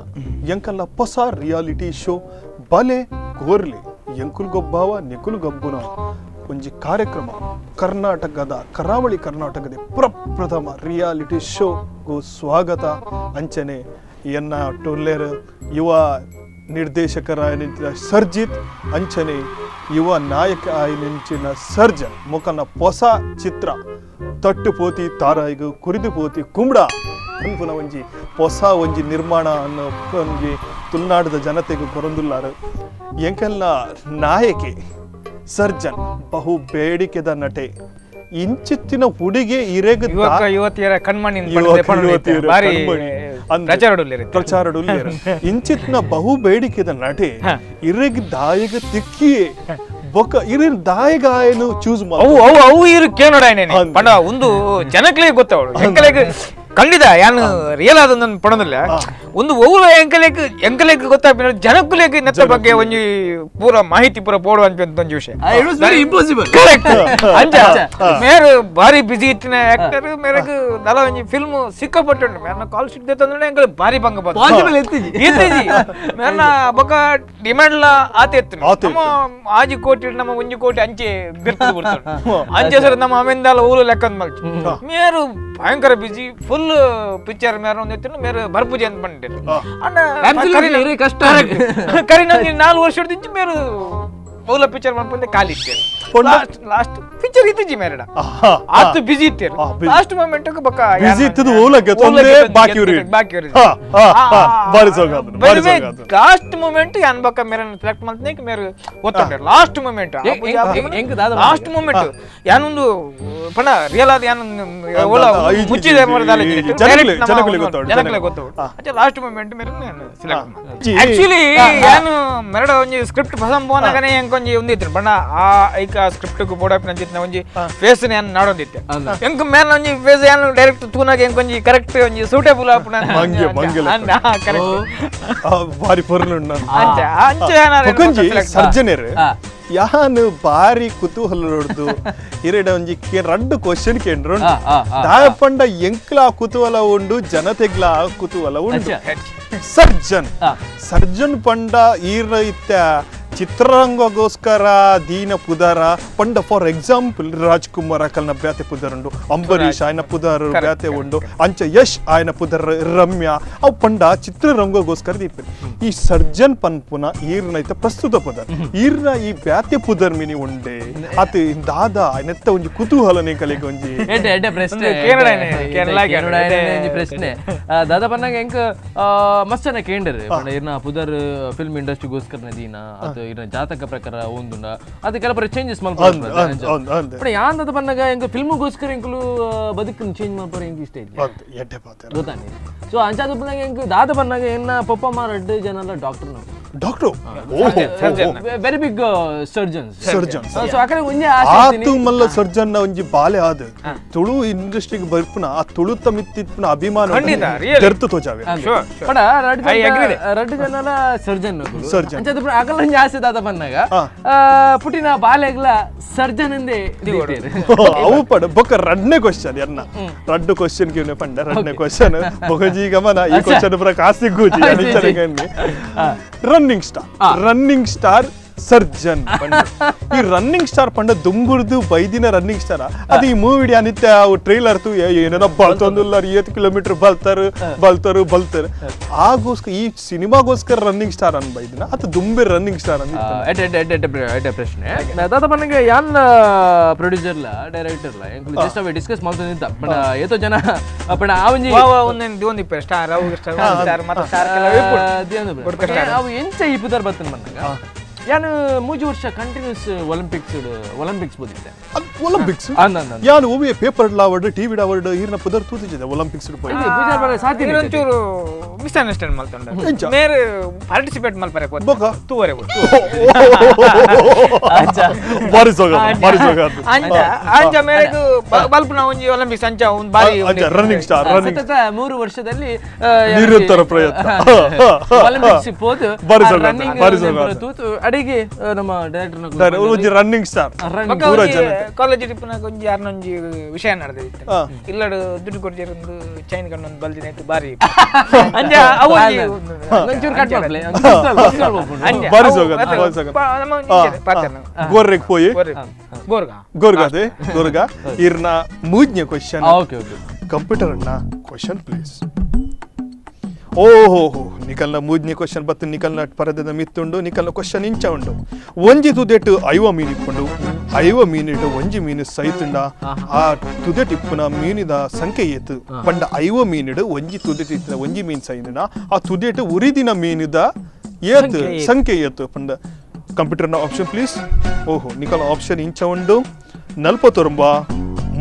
ಎಂಕಲ್ಲ ಹೊಸ ರಿಯಾಲಿಟಿ ಶೋ ಬಲೆ ಕೋರ್ಲಿ ಎಂಕುಲ್ ಗೊಬ್ಬಾವ ನಿಕುಲ್ ಗಬ್ಬುನ ಒಂಜಿ ಕಾರ್ಯಕ್ರಮ ಕರ್ನಾಟಕದ ಕರಾವಳಿ ಕರ್ನಾಟಕದ ಪ್ರಪ್ರಥಮ ರಿಯಾಲಿಟಿ ಶೋಗೂ ಸ್ವಾಗತ. ಅಂಚನೆ ಎನ್ನ ಟೊಲ್ಲೇರ್ ಯುವ ನಿರ್ದೇಶಕರ ನಿಂತಿನ ಸರ್ಜಿತ್, ಅಂಚನೆ ಯುವ ನಾಯಕ ನಿಂಚಿನ ಸರ್ಜನ್ ಮುಖನ ಹೊಸ ಚಿತ್ರ ತಟ್ಟು ಪೋತಿ ತಾರಾಯಿಗು ಕುರಿದು ಪೋತಿ ಕುಂಬಡ ಅನ್ಪುನ ಒಂಜಿ ಹೊಸ ಒಂಜಿ ನಿರ್ಮಾಣ ಅನ್ನೋ ಒಂಜಿ ತುಳುನಾಡದ ಜನತೆಗೂ ಕೊರಂದುಲ್ಲಾರು. ಎಂಕಲ್ನ ನಾಯಕಿ ಸರ್ಜನ್ ಬಹು ಬೇಡಿಕೆದ ನಟೆ ಇಂಚಿತ್ತಿನ ಹುಡುಗಿ ಇರೆಗ್ ಯುವಕ ಯುವತಿಯರ ಕಣ್ಮಣಿ ಪ್ರಚಾರಡುಲ್ಲೇರು ಇಂಚಿತ್ತಿನ ಬಹು ಬೇಡಿಕೆದ ನಟೆ ಇರೆಗ್ ದಾಯಗ ತಿಕ್ಕಿಯೇ ಬೊಕ ಇರಿರ್ ದಾಯಗಾಯನು ಚೂಸ್ ಅವು ಅವು ಅವು ಇರು ಕೇನೋಡಾಯನೆ ಪಂಡ ಒಂದು ಜನಕ್ಲೇ ಗೊತ್ತವಳು ಎಂಕಲೆಗ್ ಖಂಡಿತ ಯಾನು ರಿಯಲ್ ಆದ ಪಡೋದಿಲ್ಲ ಒಂದು ಒವ್ವ ಎಂಕಲೆಗ್ ಎಂಕಲೆಗ್ ಗೊತ್ತಾಗ್ಬಿನ ಜನಕ್ಕುಲೆಗ್ ನೆತ್ತ ಬಗ್ಗೆ ಒಂಜಿ ಪೂರ ಮಾಹಿತಿ ಪೂರ ಪೋಡು ಅಂತ ಒಂಜಿ ವಿಷಯ. It was very impossible. Correct. ಅಂಚ ಮೇರು ಭಾರಿ ಬಿಸಿ ಇತ್ತಿನ ಆಕ್ಟರ್ ಮೇರೆಗ್ ನಲ ಒಂಜಿ ಫಿಲ್ಮ್ ಸಿಕ್ಕಾಪಟ್ಟುಂಡು ಮೇರ್ನ ಕಾಲ್ ಶೀಟ್ ತಂದ್ರೆ ಎಂಕಲೆ ಭಾರಿ ಭಂಗ ಬಂತು ಪಾಸಿಬಲ್ ಎತ್ತಿಜಿ ಎತ್ತಿಜಿ ಮೇರ್ನ ಬೊಕ ಡಿಮ್ಯಾಂಡ್ ಲ ಆತೆ ಇತ್ತು ನಮ್ಮ ಆಜಿ ಕೋಟಿ ನಮ್ಮ ಒಂಜಿ ಕೋಟಿ ಅಂಚೆ ಬಿರ್ತದೆ ಬಿಡ್ತಾರೆ ಅಂಚೆ ಸರ್ ನಮ್ಮ ಅಮೆಂದಾಲ ಊರು ಲೆಕ್ಕಂದ್ ಮಲ್ಚಿ ಮೇರು ಭಯಂಕರ busy full picture ಮೇರ ಒಂದು ಎತ್ತಿನ ಮೇರು ಬರ್ಪೂಜೆ ಅಂತ ಬಂದಿರು ಅಣ್ಣ ಕಷ್ಟ ಕರಿ ನಮ್ಗೆ 4 ವರ್ಷ ದಿಂಚು ಮೇರು ಮೂಲ ಪಿಕ್ಚರ್ ಮಾಡ್ಕೊಂಡೆ ಖಾಲಿ ಇತ್ತೇರು last last picture ಇತ್ತಿಜಿ ಮೇರಡ ಆತು ಬಿಸಿ ಇತ್ತೇರು ಲಾಸ್ಟ್ ಮೊಮೆಂಟ್ ಬೊಕ್ಕ ಬಿಸಿ ಇತ್ತದು ಓಲಕ್ಕೆ ತೊಂದೆ ಬಾಕಿ ಉರಿ ಬಾಕಿ ಉರಿ ಲಾಸ್ಟ್ ಮೊಮೆಂಟ್ ಯಾನ್ ಬೊಕ್ಕ ಮೇರನ್ನ ಸೆಲೆಕ್ಟ್ ಮಾಡ್ತೀನಿ ಮೇರು ಒತ್ತಂಡೇರು last moment last moment ಯಾನೊಂದು ಪಣ ರಿಯಲ್ ಆದ ಯಾನ್ ಓಲ ಮುಚ್ಚಿದೆ ಜನಗಳಿಗೆ ಗೊತ್ತು ಅಚ್ಚ ಲಾಸ್ಟ್ ಮೊಮೆಂಟ್ ಮೇರನ್ನ ಸೆಲೆಕ್ಟ್ ಮಾಡಿ ಆಕ್ಚುಲಿ ಯಾನು ಮೆರಡ ಒಂಜಿ ಸ್ಕ್ರಿಪ್ಟ್ ಪಸಂದ್ ಪೋನಗನೆ ಎಂಕೊಂಜಿ ಒಂದಿತ್ತು ಬಣ್ಣ ಆ ಐಕ ಸ್ಕ್ರಿಪ್ಟ್ ಗೂ ಬೋಡಪ್ ನಂಚಿತ್ನ ಒಂಜಿ ಫೇಸ್ ಯಾನ್ ನಾಡೊಂದಿತ್ತೆ ಎಂಕ್ ಮೇನ್ ಒಂಜಿ ಫೇಸ್ ಯಾನ್ ಡೈರೆಕ್ಟ್ ತೂನಾಗ ಎಂಕೊಂಜಿ ಕರೆಕ್ಟ್ ಒಂಜಿ ಸೂಟೇಬಲ್ ಆಪುನ ಮಂಗೆ ಮಂಗೆ ಕರೆಕ್ಟ್ ಬಾರಿ ಪೊರ್ಲುಂಡು ಅಂಚ ಅಂಚ ಯಾನಾರೆ ಒಂಜಿ ಸರ್ಜನೆರ್ ಯಾನು ಬಾರಿ ಕುತೂಹಲ ಇರೆಡ ಒಂಜಿ ರಡ್ಡು ಕ್ವಶನ್ ಕೇಂದ್ರ ದಾಯಪಂಡ ಎಂಕ್ಲ ಕುತೂಹಲ ಉಂಡು ಜನತೆಗ್ಲ ಕುತೂಹಲ ಉಂಡು. ಸರ್ಜನ್ ಸರ್ಜನ್ ಪಂಡ ಈರ ಇತ್ತ ಚಿತ್ರರಂಗಗೋಸ್ಕರ ದೀನ ಪುದರ ಪಂಡ ಫಾರ್ ಎಕ್ಸಾಂಪಲ್ ರಾಜ್ಕುಮಾರ್ ಅಕಲ್ನ ಬ್ಯಾತೆ ಪುದರುಂಡು, ಅಂಬರೀಶ್ ಆಯನ ಪುದರ್ ಬ್ಯಾತೆ ಉಂಡು, ಅಂಚ ಯಶ್ ಆಯನ ಪುದರ್ ರಮ್ಯಾ ಅವು ಪಂಡ ಚಿತ್ರರಂಗಗೋಸ್ಕರ ದೀಪ. ಈ ಸರ್ಜನ್ ಪನ್ಪುನ ಈರ್ನ ಇತ್ತ ಪ್ರಸ್ತುತ ಪುದರ್ ಈರ್ನ ಈ ಬ್ಯಾತೆ ಪುದರ್ ಮಿನಿ ಉಂಡೆ ಅತ್ ದಾದ ನೆತ್ತ ಒಂಜಿ ಕುತೂಹಲನೆ ಕಲಿಗೆ ಒಂಜಿ ಪ್ರಶ್ನೆ ಪ್ರಶ್ನೆ ದಾದಾ ಪನ್ನಾಗ ಎಂಕ್ ಮಸ್ತ್ ಜನ ಕೇಂಡರ್ ಈರ್ನ ಪುದರ್ ಫಿಲ್ಮ್ ಇಂಡಸ್ಟ್ರಿಗೋಸ್ಕರ ದೀನ ಅದು ಜಾತಕ ಪ್ರಕಾರ ಒಂದುಂಡ ಅದು ಕೆಲವು ಚೇಂಜಸ್ ಮಲ್ಪೊಡು ಯಾಂದದ ಪನ್ನಗ ಎಂಕ್ ಫಿಲ್ಮ್ಗೋಸ್ಕರ ಎಂಕುಲು ಬದುಕನ್ನು ಚೇಂಜ್ ಮಲ್ಪರ ಎಂಕ್ ಇಷ್ಟ ಇಲ್ಲ ಗೊತ್ತಾನೆ. ಸೊ ಅಂಚಾದ ಪನ್ನಗ ಎಂಕ್ ದಾದ ಪನ್ನಗ ಎನ್ನ ಪಪ್ಪ ಅಮ್ಮ ರಡ್ಡು ಜನ doctor doctor very big surgeons surgeons. So ಆಕಡೆ ಒಂಜಿ ಆಸೆ ಆತು ಮಲ್ಲ ಸರ್ಜನ್ ನ ಒಂಜಿ ಬಾಲೆ ಆದ ತುಳು ಇಂಡಸ್ಟ್ರಿಗೆ ಬರ್ಪುನ ಆ ತುಳುತ ಮಿತ್ತಿತ್ಪುನ ಅಭಿಮಾನ ದರ್ತು ತೋಜಾವೆ. ಪಡ ರಡ್ಡು ಜನಲ ಸರ್ಜನ್ ಸರ್ಜನ್ ಅಂಚಾದ ಅಕಲ ಒಂಜಿ ಆಸೆ ದಾದ ಪನ್ನಗ ಪುಟಿನ ಬಾಲೆಗ್ಲ ಸರ್ಜನ್ ಎಂದೇ ಅವು ಪಡ ಬೊಕ್ಕ ರಡ್ನೇ ಕ್ವಶನ್ ಎನ್ನ ರಡ್ಡು ಕ್ವಶನ್ ಕಿವ್ನೆ ಪಂಡ ರಡ್ನೇ ಕ್ವಶನ್ ಬೊಕಜಿ ಗಮನ ಈ ಕ್ವಶನ್ ಪುರ ಕಾಸಿ ಗೂಜಿ running star running star Surgeon ಈ ರನ್ನಿಂಗ್ ಸ್ಟಾರ್ ಪಂಡ ದುಂಬುರ್ದು ಬೈದಿನ ರನ್ನಿಂಗ್ ಸ್ಟಾರ್ ಅದು ಈ ಮೂವಿ ಅನಿತ್ಯ ಟ್ರೈಲರ್ ತು ಏನೇನೋ ಬಲ್ತೊಂದುಲ್ಲಾರ 8 ಕಿಲೋಮೀಟರ್ ಬಲ್ತಾರು ಬಲ್ತಾರು ಬಲ್ತಾರು ಆಗೋಸ್ಕರ ಈ ಸಿನಿಮಾಗೋಸ್ಕರ ರನ್ನಿಂಗ್ ಸ್ಟಾರ್ ಅನ್ ಬೈದಿನ ಅದು ದುಂಬೆ ರನ್ನಿಂಗ್ ಸ್ಟಾರ್ ಅನ್ ಪ್ರಶ್ನೆ ದಾದ ನನಗೆ ಯಾನ್ ಪ್ರೊಡ್ಯೂಸರ್ ಲ ಡೈರೆಕ್ಟರ್ ಲ ಎಂಕುಲು ಜಸ್ಟ್ ಅವೆ ಡಿಸ್ಕಸ್ ಮಾಡ್ತೊಂದಿದ್ದ ಪಂಡ ಏತೋ ಜನ ಪಂಡ ಆ ಒಂಜಿ ಒಂದೊಂದು ಸ್ಟಾರ್ ಅವು ಸ್ಟಾರ್ ಸ್ಟಾರ್ ಮತ್ತೆ ಸ್ಟಾರ್ ಕೆಲವು ಅವು ಎಂಚ ಈ ಪುದರ್ ಬತ್ತನ್ ಬಂದಾಗ ಯಾನು 3 ವರ್ಷ ಕಂಟಿನ್ಯೂಸ್ ಒಲಿಂಪಿಕ್ಸ್ ಬೋದಿದ್ದೆ. ಒಲಿಂಪಿಕ್ಸ್ ಯಾನು ಓವಿಯ ಪೇಪರ್ ಲಾವರ್ಡ್ ಟಿವಿ ಡಾವರ್ಡ್ ಈರ್ನ ಪುದರ್ ತೂತಿದ್ದೆ ಒಲಿಂಪಿಕ್ಸ್ ಪೋಯಿ ಪೂಜಾರ್ ಬರ ಸಾಧ್ಯ ಇಲ್ಲ ಒಂಚೂರು ಮಿಸ್ ಅಂಡರ್ಸ್ಟ್ಯಾಂಡ್ ಮಲ್ತೊಂಡ ಮೇರೆ ಪಾರ್ಟಿಸಿಪೇಟ್ ಮಲ್ಪರೆ ಬೊಕ ತೂವರೆ ಗೊತ್ತು ಅಚ್ಚಾ ಬಾರಿ ಸೋಗ ಬಾರಿ ಸೋಗ ಅಂಚ ಅಂಚ ಮೇರೆಗೆ ಬಲ್ಪನ ಒಂಜಿ ಒಲಿಂಪಿಕ್ಸ್ ಅಂಚ ಒಂದು ಬಾರಿ ಅಂಚ running star running ಸತತ 3 ವರ್ಷದಲ್ಲಿ ನಿರಂತರ ಪ್ರಯತ್ನ ಒಲಿಂಪಿಕ್ಸ್ ಪೋದು ಬಾರಿ ಸೋಗ ಬಾರಿ ಸೋಗ ತೂತು ಅಡಿಗೆ ನಮ್ಮ director running star ಪೂರ ಜನ ಕಾಲೇಜ್ ಟಿಪ್ಪನಾಗ ಒಂಜಿ ಯಾರನ್ನೊಂಜಿ ವಿಷಯ ನಡೆದಿತ್ತು ಇಲ್ಲಡು ದುಡ್ಡು ಕೊಡ್ತಿರೊಂದು ಚೈನ್ ಕಂಡೊಂದು ಬಲ್ದಿನ ಇತ್ತು ಬಾರಿ ಅಂಜ ಅವು ಒಂಚೂರು ಕಟ್ ಮಾಡ್ಲೆ ಬಾರಿ ಸೋಗ ಬಾರಿ ಸೋಗ ಗೋರ್ರೆಗ್ ಪೋಯಿ ಗೋರ್ಗ ಗೋರ್ಗ ಅದೇ ಗೋರ್ಗ ಇರ್ನ ಮೂಜ್ಞ question okay okay computer ಅಣ್ಣ ಕ್ವಶನ್ ಪ್ಲೀಸ್ ಓಹೋ ನಿಕಲ್ನ ಮೂಜ್ಞ ಕ್ವಶನ್ ಬತ್ತು ನಿಕಲ್ನ ಪರದದ ಮಿತ್ತುಂಡು ನಿಕಲ್ನ ಕ್ವಶನ್ ಇಂಚ ಉಂಡು ಒಂಜಿ ತುದೆಟ್ಟು 50 ಮೀನು ಇಪ್ಪುಂಡು 50 ಮೀನಿಟ್ಟು ಒಂಜಿ ಮೀನು ಸೈತುಂಡ ಆ ತುದೆಟ್ ಇಪ್ಪುನ ಮೀನಿದ ಸಂಖ್ಯೆ ಏತು ಪಂಡ 50 ಮೀನಿಡು ಒಂಜಿ ತುದೆಟ್ ಇತ್ತಿನ ಒಂಜಿ ಮೀನು ಸೈದುಂಡ ಆ ತುದೆಟ್ಟು ಉರಿದಿನ ಮೀನಿದ ಏತು ಸಂಖ್ಯೆ ಏತು ಪಂಡ ಕಂಪ್ಯೂಟರ್ನ ಆಪ್ಷನ್ ಪ್ಲೀಸ್ ಓಹೋ ನಿಕಲ್ನ ಆಪ್ಷನ್ ಇಂಚ ಉಂಡು 49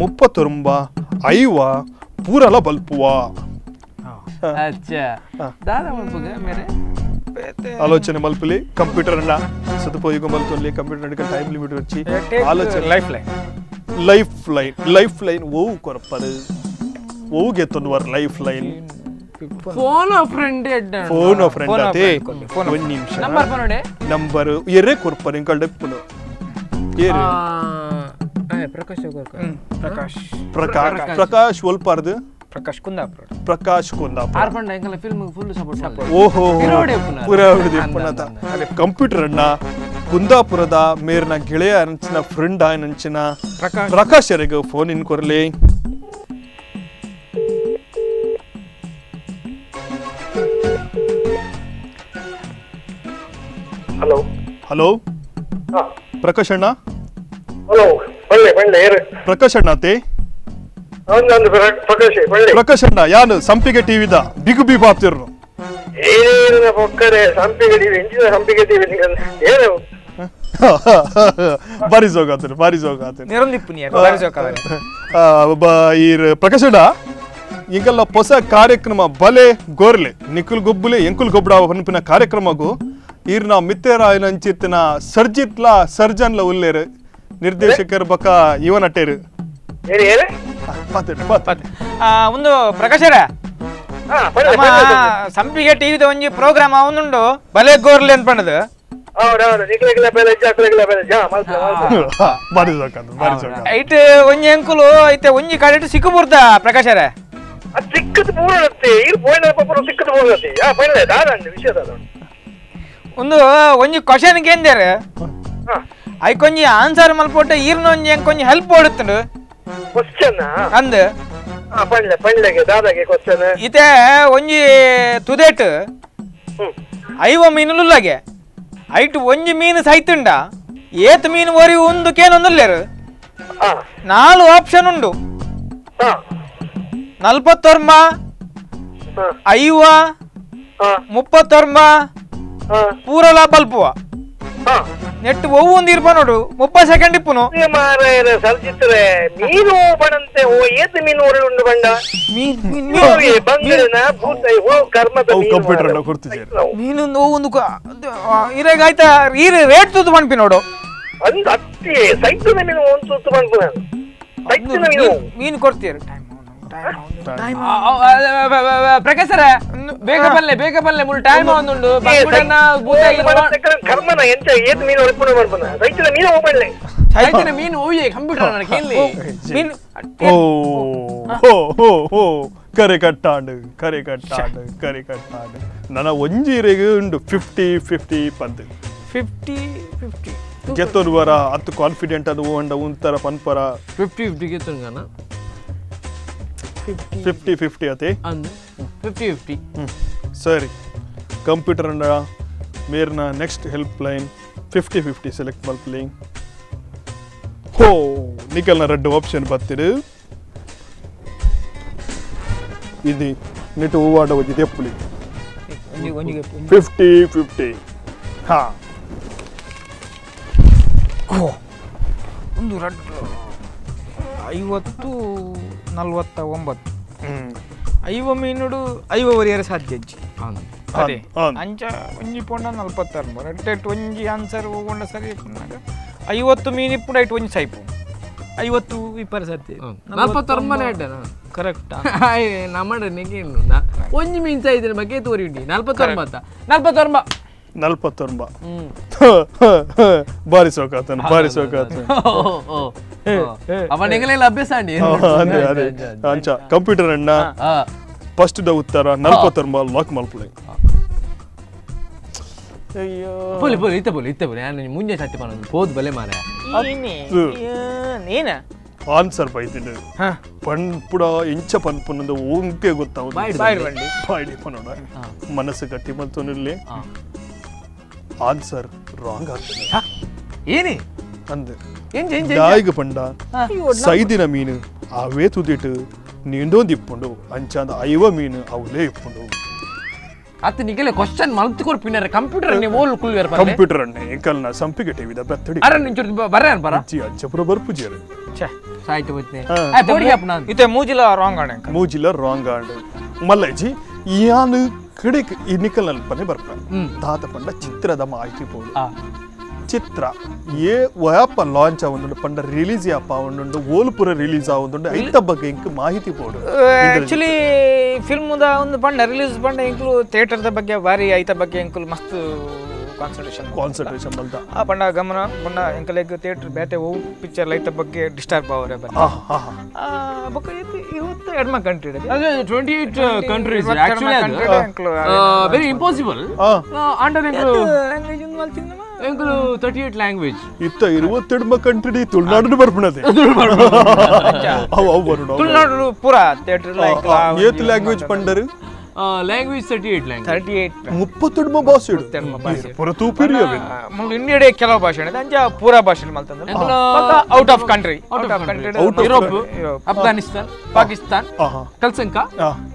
39 50 ಪೂರಲ ಬಲ್ಪುವ ಅಚ್ಚಾ ದಾದಾ ಮಲ್ಪುಗ ಮೇರೆ ಆಲೋಚನೆ ಮಲ್ಪಲಿ ಕಂಪ್ಯೂಟರ್ ಅನ್ನ ಸದುಪಯೋಗ ಮಲ್ತೊನ್ಲಿ ಕಂಪ್ಯೂಟರ್ ನಡಿಕ ಟೈಮ್ ಲಿಮಿಟ್ వచ్చి ಆಲೋಚನೆ life line life line life line ಓವು ಕೊರಪರು ಓವು ಗೆತ್ತೊಂದುವರ್ life line phone of friend phone of friend ಅದೇ ಒಂದು ನಿಮಿಷ ನಂಬರ್ ಫೋನ್ ನಂಬರ್ ಎರೆ ಕೊರಪರು Ilkal ಡೆಪ್ಪುನು ಏರೆ Prakash Prakash Prakash Prakash ಒಲ್ಪಾರ್ದು Prakash Kundapura Prakash Kundapura ಆರ್ಪಂಡ ಎಂಕಲ film full support ಓಹೋ ಪುರವಡಿ ಪುನತ ಕಂಪ್ಯೂಟರ್ ಅಣ್ಣ ಕುಂದಾಪುರದ ಮೇರ್ನ ಗೆಳೆಯ ಅಂಚಿನ ಫ್ರೆಂಡ್ ಆಯನಂಚಿನ ಪ್ರಕಾಶ್ ಅವರಿಗೆ ಫೋನ್ ಇನ್ ಕೊರಲಿ ಹಲೋ ಹಲೋ ಪ್ರಕಾಶ್ ಅಣ್ಣ ಹಲೋ ಬಳ್ಳೆ ಬಳ್ಳೆ ಪ್ರಕಾಶ್ ಅಣ್ಣ ಅತೆ ಪ್ರಕಾಶ್ ಪ್ರಕಾಶ್ ಅಣ್ಣ ಯಾನು ಸಂಪಿಗೆ ಟಿವಿದ ಬಿಗು ಬಿ ಬಾಪ್ತಿರ್ನು ಏನೇನ ಪೊಕ್ಕರೆ ಸಂಪಿಗೆ ಟಿವಿ ಎಂಚಿನ ಸಂಪಿಗೆ ಟಿವಿ ಏನು ಬಾರಿ ಸೋಗಾತನು ಬಾರಿ ಸೋಗಾತನು ನಿರಂದಿಪ್ಪು ಬಾರಿ ಸೋಗಾತನು ಒಬ್ಬ ಈ ಪ್ರಕಾಶ್ ಅಣ್ಣ ಇಂಕಲ್ಲ ಹೊಸ ಕಾರ್ಯಕ್ರಮ ಬಲೆ ಗೋರ್ಲೆ ನಿಖುಲ್ ಗೊಬ್ಬುಲೆ ಎಂಕುಲ್ ಗೊಬ್ಬಡ ಪನ್ಪಿನ ಕಾರ್ಯಕ್ರಮಗೂ ಈರ್ನ ಮಿತ್ತೇರಾಯನಂಚಿತ್ತಿನ ಸರ್ಜಿತ್ಲ ಸರ್ಜನ್ಲ ಉಲ್ಲೇರು ನಿರ್ದೇಶಕರ್ ಬಕ ಇವನಟ್ಟೇರು ಒಂದು ಪ್ರಕಾಶರ ಸಂಪಿಗೆ ಟಿವಿದ ಒಂಜಿ ಪ್ರೋಗ್ರಾಮ್ ಅವನುಂಡು ಬಲೆ ಗೋರ್ಲೆ ಅನ್ಪಂಡದು ಐಟ್ ಒಂಜಿ ಅಂಕುಲು ಐತೆ ಒಂಜಿ ಕಾಡಿಟ್ಟು ಸಿಕ್ಕು ಬುರ್ದ ಪ್ರಕಾಶರ ಒಂದು ಒಂಜಿ ಕ್ವಶನ್ ಕೇಂದ್ರ ಐಕೊಂಜಿ ಆನ್ಸರ್ ಮಲ್ಪೊಟ್ಟೆ ಈರ್ನ ಒಂಜಿ ಅಂಕೊಂಜಿ ಹೆಲ್ಪ್ ಓಡುತ್ತುಂಡು ಕ್ವಶನ್ ಅಂದ್ ಪಂಡ್ಲೆ ಪಂಡ್ಲೆಗೆ ದಾದಾಗೆ ಕ್ವಶನ್ ಇತೆ ಒಂಜಿ ತುದೇಟ್ 50 ಮೀನುಲುಲ್ಲಗೆ ಐಟ್ ಒಂಜಿ ಮೀನು ಸೈತುಂಡ ಏತ್ ಮೀನು ಒರಿ ಒಂದು ಕೇನೊಂದುಲ್ಲೇರು 4 ಆಪ್ಷನ್ ಉಂಡು 49 50 39 ಪೂರಲ ಬಲ್ಪುವ ನೆಟ್ ಒವ್ವು ಒಂದು ಇರ್ಪ ನೋಡು 30 ಸೆಕೆಂಡ್ ಇಪ್ಪುನು ಸರ್ಜಿತ್ರೆ ಮೀನು ಬಣಂತೆ ಓ ಏತ್ ಮೀನು ಉಂಡು ಬಂಡ ಮೀನು ಒಂದು ಇರಾಗ ಆಯ್ತಾ ಈ ರೇಟ್ ತೂತು ಪನ್ಪಿ ನೋಡು ಅಂದ್ ಅತ್ತಿ ಸೈತದ ಮೀನು ಒಂದು ತೂತು ಪನ್ಪು ನಾನು ಸೈತದ ಮೀನು ಮೀನು ಕೊಡ್ತೀರ ಪ್ರಕಾಶರ ಬೇಗ ಬಲ್ಲೆ ಬೇಗ ಬಲ್ಲೆ ಮುಳ್ಳು ಟೈಮ್ ಒಂದುಂಡು ಕರ್ಮನ ಎಂತ ಏತ್ ಮೀನು ಒಳಪುಣ ಮಾಡ್ಪನ ರೈತನ ಮೀನು ಹೋಗ್ಬಲ್ಲೆ ರೈತನ ಮೀನು ಓಯೆ ಕಂಪ್ಯೂಟರ್ ನನಗೆ ಕೇಳಿ ಮೀನು ಓ ಹೋ ಹೋ ಹೋ ಕರೆ ಕಟ್ಟಾಂಡು ಕರೆ ಕಟ್ಟಾಂಡು ಕರೆ ಕಟ್ಟಾಂಡು ನನ್ನ ಒಂಜಿರೆಗೆ ಉಂಡು 50 50 ಪಂದ್ 50 50 ಗೆತ್ತೊರುವರ ಅತ್ತು ಕಾನ್ಫಿಡೆಂಟ್ ಅದು ಓಂಡ ಉಂತರ ಪನ್ಪರ 50 50 ಗೆತ್ತೊಂಗನ 50 50 ಅತೆ ಅಂದು 50 50 ಸರಿ ಕಂಪ್ಯೂಟರ್ ಅಂಡ ಮೇರ್ನ next help line 50 50 select ಮಲ್ಪ್ಲಿಂಗ್ ಹೋ ನಿಕಲ್ನ ರೆಡ್ ಆಪ್ಷನ್ ಬತ್ತಿಡು ಇದು ನೆಟ್ಟು ಹೂವಾಡ ಹೋಗಿದೆ ಎಪ್ಪುಲಿ 50 50 ಹಾ ಒಂದು ರೆಡ್ 50 49 ಐವ ಮೀನುಡು ಐವ ವರಿಯರ ಸಾಧ್ಯ ಅಜ್ಜಿ ಅದೇ ಅಂಚ ಒಂಜಿ ಪೊಂಡ 46 ರೆಡ್ ಒಂಜಿ ಆನ್ಸರ್ ಹೋಗೊಂಡ ಸರಿ 50 ಮೀನು ಇಪ್ಪುಂಡು ಐಟ್ ಒಂಜಿ ಸೈಪು 50 ಇಪ್ಪರ ಸಾಧ್ಯ 49 ಕರೆಕ್ಟ್ ನಮ್ಮ ನಿಂಗೆ ಒಂಜಿ ಮೀನು ಸೈದಿನ ಬಗ್ಗೆ ತೋರಿ ಉಂಡಿ 49 49 49 ಬಾರಿ ಸೋಕಾತನ ಬಾರಿ ಸೋಕಾತನ ಅವನಿಗೆಲ್ಲ ಅಭ್ಯಾಸ ಅದೇ ಅದೇ ಅಂಚ ಕಂಪ್ಯೂಟರ್ ಅಣ್ಣ ಫಸ್ಟ್ the ಉತ್ತರ 49 ಲಾಕ್ ಮಲ್ಪುಲೆ ಅಯ್ಯೋ ಪೋಲಿ ಪೋಲಿ ಇತ್ತ ಪೋಲಿ ಇತ್ತ ಪೋಲಿ ನಾನು ಮುಂಜೆ ಸತ್ಯ ಪನ್ನೊಂದು ಪೋದು ಬಲೆ ಮಾರೆ ಏನ ಆನ್ಸರ್ ಬೈತಿಡು ಪನ್ಪುಡ ಇಂಚ ಪನ್ಪುನಂದು ಓಂಕೆ ಗೊತ್ತಾവുದು ಬಾಯ್ಡಿ ಪನ್ನೋಡ ಮನಸ್ಸು ಗಟ್ಟಿ ಮಲ್ತೊನಿಲ್ಲಿ ಆನ್ಸರ್ ರಾಂಗ್ ಆಗ್ತದೆ ಏನೇ ಅಂದೆ ದಾಯಿಗ ಪಂಡ ಸೈದಿನ ಮೀನು ಅವೇ ತುದಿಟ್ಟು ನೀಂಡೊಂದು ಇಪ್ಪುಂಡು ಅಂಚಾಂದ ಐವ ಮೀನು ಅವಲೇ ಇಪ್ಪುಂಡು ಅತ್ತ ನಿಗಲೆ ಕ್ವಶನ್ ಮಲ್ತು ಕೊರ್ಪಿನಾರೆ ಕಂಪ್ಯೂಟರ್ ನೇ ಓಲ್ ಕುಲ್ವೇರ್ ಪನ್ನೆ ಕಂಪ್ಯೂಟರ್ ಅನ್ನೆ ಎಂಕಲ್ನ ಸಂಪಿಗೆ ಟಿವಿದ ಬತ್ತಡಿ ಅರೆ ನಿಂಚುರು ಬರನ್ ಬರ ಜಿ ಅಂಚಪುರ ಬರ್ಪುಜೇರು ಛೆ ಸಾಯ್ತು ಬತ್ನೆ ಆ ಬೋಡಿ ಅಪ್ನ ಇತೆ ಮೂಜಿಲ ರಾಂಗ್ ಆಂಡ್ ಮೂಜಿಲ ರಾಂಗ್ ಆಂಡ್ ಮಲ್ಲಜಿ ಯಾನು ಕಡೆಕ್ ಈ ನಿಕಲ್ನ ಪನ್ನೆ ಬರ್ಪ ತಾತ ಪಂಡ ಚಿತ್ರದ ಮಾಹಿತಿ ಪೋಡು ಚಿತ್ರ ಏ ವಯಪ್ಪ ಲಾಂಚ್ ಆವೊಂದುಂಡು ಪಂಡ ರಿಲೀಸ್ ಯಾಪ ಆವೊಂದುಂಡು ಓಲ್ಪುರ ರಿಲೀಸ್ ಆವೊಂದುಂಡು ಐತ ಬಗ್ಗೆ ಇಂಕ್ ಮಾಹಿತಿ ಪೋಡು ಆಕ್ಚುಲಿ ಫಿಲ್ಮ್ the ಒಂದು ಪಂಡ ರಿಲೀಸ್ ಪಂಡ ಇಂಕ್ಲು ಥಿಯೇಟರ್ the ಬಗ್ಗೆ ಬಾರಿ ಐತ ಬಗ್ಗೆ ಇಂಕ್ಲು ಮಸ್ತ್ ಕಾನ್ಸಂಟ್ರೇಷನ್ ಕಾನ್ಸಂಟ್ರೇಷನ್ ಬಲ್ದ ಆ ಪಂಡ ಗಮನ ಪಂಡ ಎಂಕಲೆಗ್ ಥಿಯೇಟರ್ ಬೇತೆ ಓ ಪಿಕ್ಚರ್ ಲೈತ ಬಗ್ಗೆ ಡಿಸ್ಟರ್ಬ್ ಅವರೆ ಬನ್ನಿ ಆ ಬೊಕ್ಕ ಇವತ್ತು ಎಡ್ಮ ಕಂಟ್ರಿ ಅದೇ 28 countries actually very impossible under ಎಂಕ್ಲು language ಒಂದು ಮಲ್ತಿನ ಎಂಕ್ಲು 38 ಲ್ಯಾಂಗ್ವೇಜ್ ಇತ್ತ 28 ಕಂಟ್ರಿ ತುಳುನಾಡು ಬರ್ಪುಣದೆ ಅವು ಅವು ಬರುಣ ತುಳುನಾಡು ಪೂರಾ ಥಿಯೇಟರ್ ಲೈಕ್ ಏತ್ ಲ್ಯಾಂಗ್ವೇಜ್ ಪಂಡರು ಲ್ಯಾಂಗ್ವೇಜ್ 38 ಲ್ಯಾಂಗ್ವೇಜ್ 38 38 ಭಾಷೆ ಇಡು ಪೂರ ತೂಪಿರಿಯವೆ ಮುಲ್ ಇಂಡಿಯಾಡೆ ಕೆಲವು ಭಾಷೆ ಇದೆ ಅಂಚ ಪೂರಾ ಭಾಷೆ ಮಲ್ತಂದ್ರೆ out of country out of country Europe Afghanistan Pakistan Kalsanka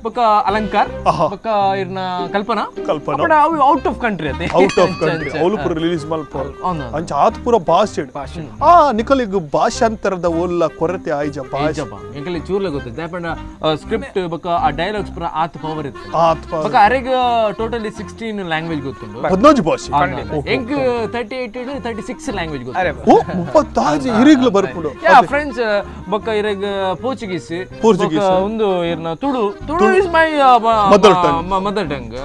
ಬಕ ಅಲಂಕಾರ್ ಬಕ ಇರ್ನ ಕಲ್ಪನಾ ಕಲ್ಪನಾ ಅವು out of country ಅತೆ out of country ಅವಳು ಪೂರ ರಿಲೀಸ್ ಮಲ್ಪೋ ಅಂಚ ಆತ್ ಪೂರ ಭಾಷೆ ಆ ನಿಕಲಿಗ್ ಭಾಷಾಂತರದ ಓಲ್ಲ ಕೊರತೆ ಆಯ್ಜ ಭಾಷೆ ಎಂಕಲಿ ಚೂರ್ಲ ಗೊತ್ತು ದಾಪಂಡ ಸ್ಕ್ರಿಪ್ಟ್ ಬಕ ಆ ಡೈಲಾಗ್ಸ್ ಪೂರ ಆತ್ ಪವರ್ ಇತ್ತು ಬಕ ಅರೆಗ್ ಟೋಟಲಿ 16 ಲ್ಯಾಂಗ್ವೇಜ್ ಗೊತ್ತುಂಡು 14 ಭಾಷೆ ಎಂಕ್ 38 36 ಲ್ಯಾಂಗ್ವೇಜ್ ಗೊತ್ತು ಓ 36 ಇರಿಗ್ಲ ಬರ್ಪುಂಡು ಯಾ ಫ್ರೆಂಚ್ ಬಕ ಇರೆಗ್ ಪೋರ್ಚುಗೀಸ್ ಪೋರ್ಚುಗೀಸ್ ಒಂದು ಇರ್ನ Tulu Tulu is my mother tongue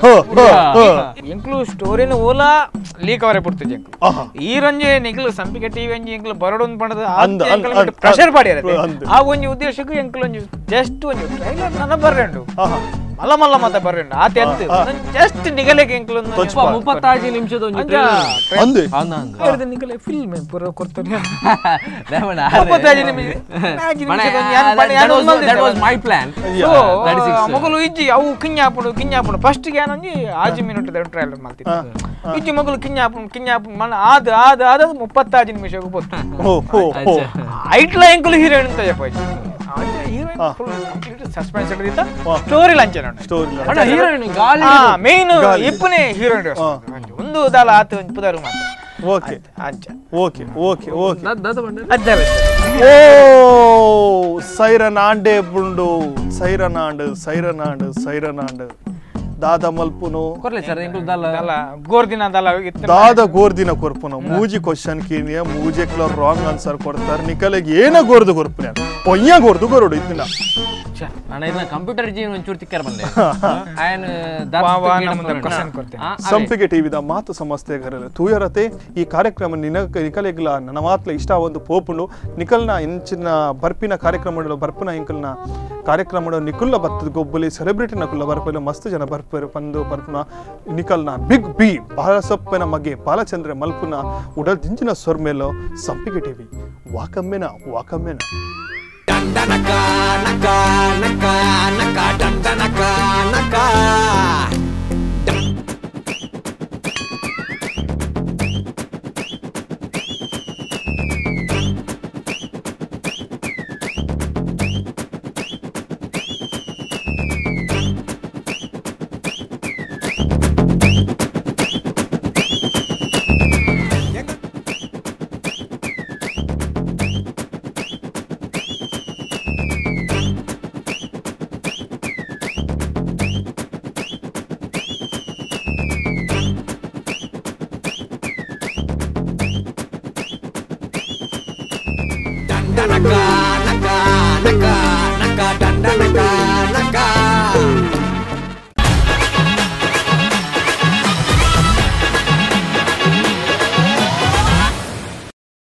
ಎಂಕ್ಲು ಸ್ಟೋರಿನ Ola leak ಅವರೆ ಪುಡ್ತಿಜೆ ಎಂಕ್ಲು ಈ ರಂಜೆ ನಿಕ್ಲು ಸಂಪಿಗೆ ಟಿವಿ ಅಂಜಿ ಎಂಕ್ಲು ಬರಡೊಂದು ಪಂಡದ ಪ್ರೆಷರ್ ಪಾಡಿಯರೆ ಆ ಒಂಜಿ ಉದ್ದೇಶಕ್ಕೂ ಎಂಕ್ಲು ಒಂಜಿ ಜಸ್ಟ್ ಒಂಜಿ ಟ್ರೈಲರ್ ನನ ಬರ್ರೆಂಡು ಮಲ್ಲ ಮಲ್ಲ ಮಾತ ಬರ್ರೆಂಡು ಆತೆ ಅತ್ತು ಜಸ್ಟ್ ನಿಗಲೆಗೆ ಎಂಕ್ಲು 35 ನಿಮಿಷದ ಒಂಜಿ ಟ್ರೈಲರ್ ಅಂದೆ ಅಂದೆ ನಿಗಲೆ ಫಿಲ್ಮ್ ಪೂರ ಕೊಡ್ತಾರೆ 35 ನಿಮಿಷ that was my plan so ಮೊಗಲು ಇಜ್ಜಿ ಅವು ಕಿಂಜಾಪುಡು ಕಿಂಜಾಪುಡು ಫಸ್ಟ್ ಗೆ ಏನೊಂಜಿ ಆಜಿ minute the trailer ಮಲ್ತಿತ್ತು ಇಜ್ಜಿ ಮೊಗಲು ಕಿಂಜಾಪುಡು ಕಿಂಜಾಪುಡು ಮನ ಆದ ಆದ ಆದ 35 ನಿಮಿಷಕ್ಕೆ ಪೊತ್ತು ಐಟ್ಲ ಎಂಕುಲು ಹೀರೋಯಿನ್ ಅಂತ ಜಪ್ಪ heroine full complete suspense ಹಿಡಿದಿತ್ತ story launch story ಅಣ್ಣ ಹೀರೋಯಿನ್ ಗಾಲಿ ಮೇನ್ ಇಪ್ಪನೇ ಹೀರೋಯಿನ್ ಒಂದು ದಾಲ ಆತ ಒಂದು ಪುದಾರು ಮಾತ್ರ ಓಕೆ ಅಂಚ okay okay okay ದಾದ ಬಂಡ ಅದ್ದವೆ ಓ ಸೈರನ್ ಆಂಡೆ ಬುಂಡು ಸೈರನ್ ಆಂಡ್ ಸೈರನ್ ಆಂಡ್ ಸೈರನ್ ಆಂಡ್ ದಾದ ಮಲ್ಪುನು ಕೊರ್ಲೆ ಸರ್ ಎಂಕುಲು ದಾಲ ದಾಲ ಗೋರ್ದಿನ ದಾಲ ದಾದ ಗೋರ್ದಿನ ಕೊರ್ಪುನು ಮೂಜಿ ಕ್ವಶನ್ ಕೀನಿಯ ಮೂಜೆಕ್ಲ ರಾಂಗ್ ಆನ್ಸರ್ ಕೊಡ್ತಾರೆ ನಿಕಲೆಗೆ ಏನ ಗೋರ್ದು ಕೊರ್ಪುನ ಪೊಯ್ಯ ಗೋರ್ದು ಕೊರಡು ಇದನ್ನ ನಾನು ಇದನ್ನ ಕಂಪ್ಯೂಟರ್ ಜೀವನ ಒಂಚೂರು ತಿಕ್ಕರ್ ಬಂದೆ ಆಯನ್ ಕ್ವಶನ್ ಕೊಡ್ತೇನೆ ಸಂಪಿಗೆ ಟಿವಿದ ಮಾತು ಸಮಸ್ಯೆ ಗರಲು ತೂಯರತೆ ಈ ಕಾರ್ಯಕ್ರಮ ನಿಕಲೆಗ್ಲ ನನ್ನ ಮಾತ್ಲ ಇಷ್ಟ ಒಂದು ಪೋಪುಂಡು ನಿಕಲ್ನ ಇಂಚಿನ ಬರ್ಪಿನ ಕಾರ್ಯಕ್ರಮ ಬರ್ಪಿನ ಇಂಕಲ್ನ ಕಾರ್ಯಕ್ರಮದ ನಿಕುಲ್ಲ ಬತ್ತದ ಗೊಬ್ಬಲಿ ಸೆಲೆಬ್ರಿಟಿ ನಕುಲ್ಲ ಬರ್ಪೇಲು ಮಸ್ತ್ ಜನ ಬರ್ಪೇರು ಪಂದು ಪರ್ಪುನ ನಿಕಲ್ನ ಬಿಗ್ ಬಿ ಬಾಲಸಪ್ಪನ ಮಗೆ ಬಾಲಚಂದ್ರ ಮಲ್ಪುನ ಉಡಲ್ ದಿಂಜಿನ ಸೊರ್ಮೇಲೋ ಸಂಪಿಗೆ ಟಿವಿ ವಾಕಮ್ಮೆನ ವಾಕಮ್ಮೆನ ದಂಡನಕ ನಕ ನಕ ನಕ ದಂಡನಕ ನಕ. ದಂಡನಕ ನಕ ನಕ ನಕ ದಂಡನಕ.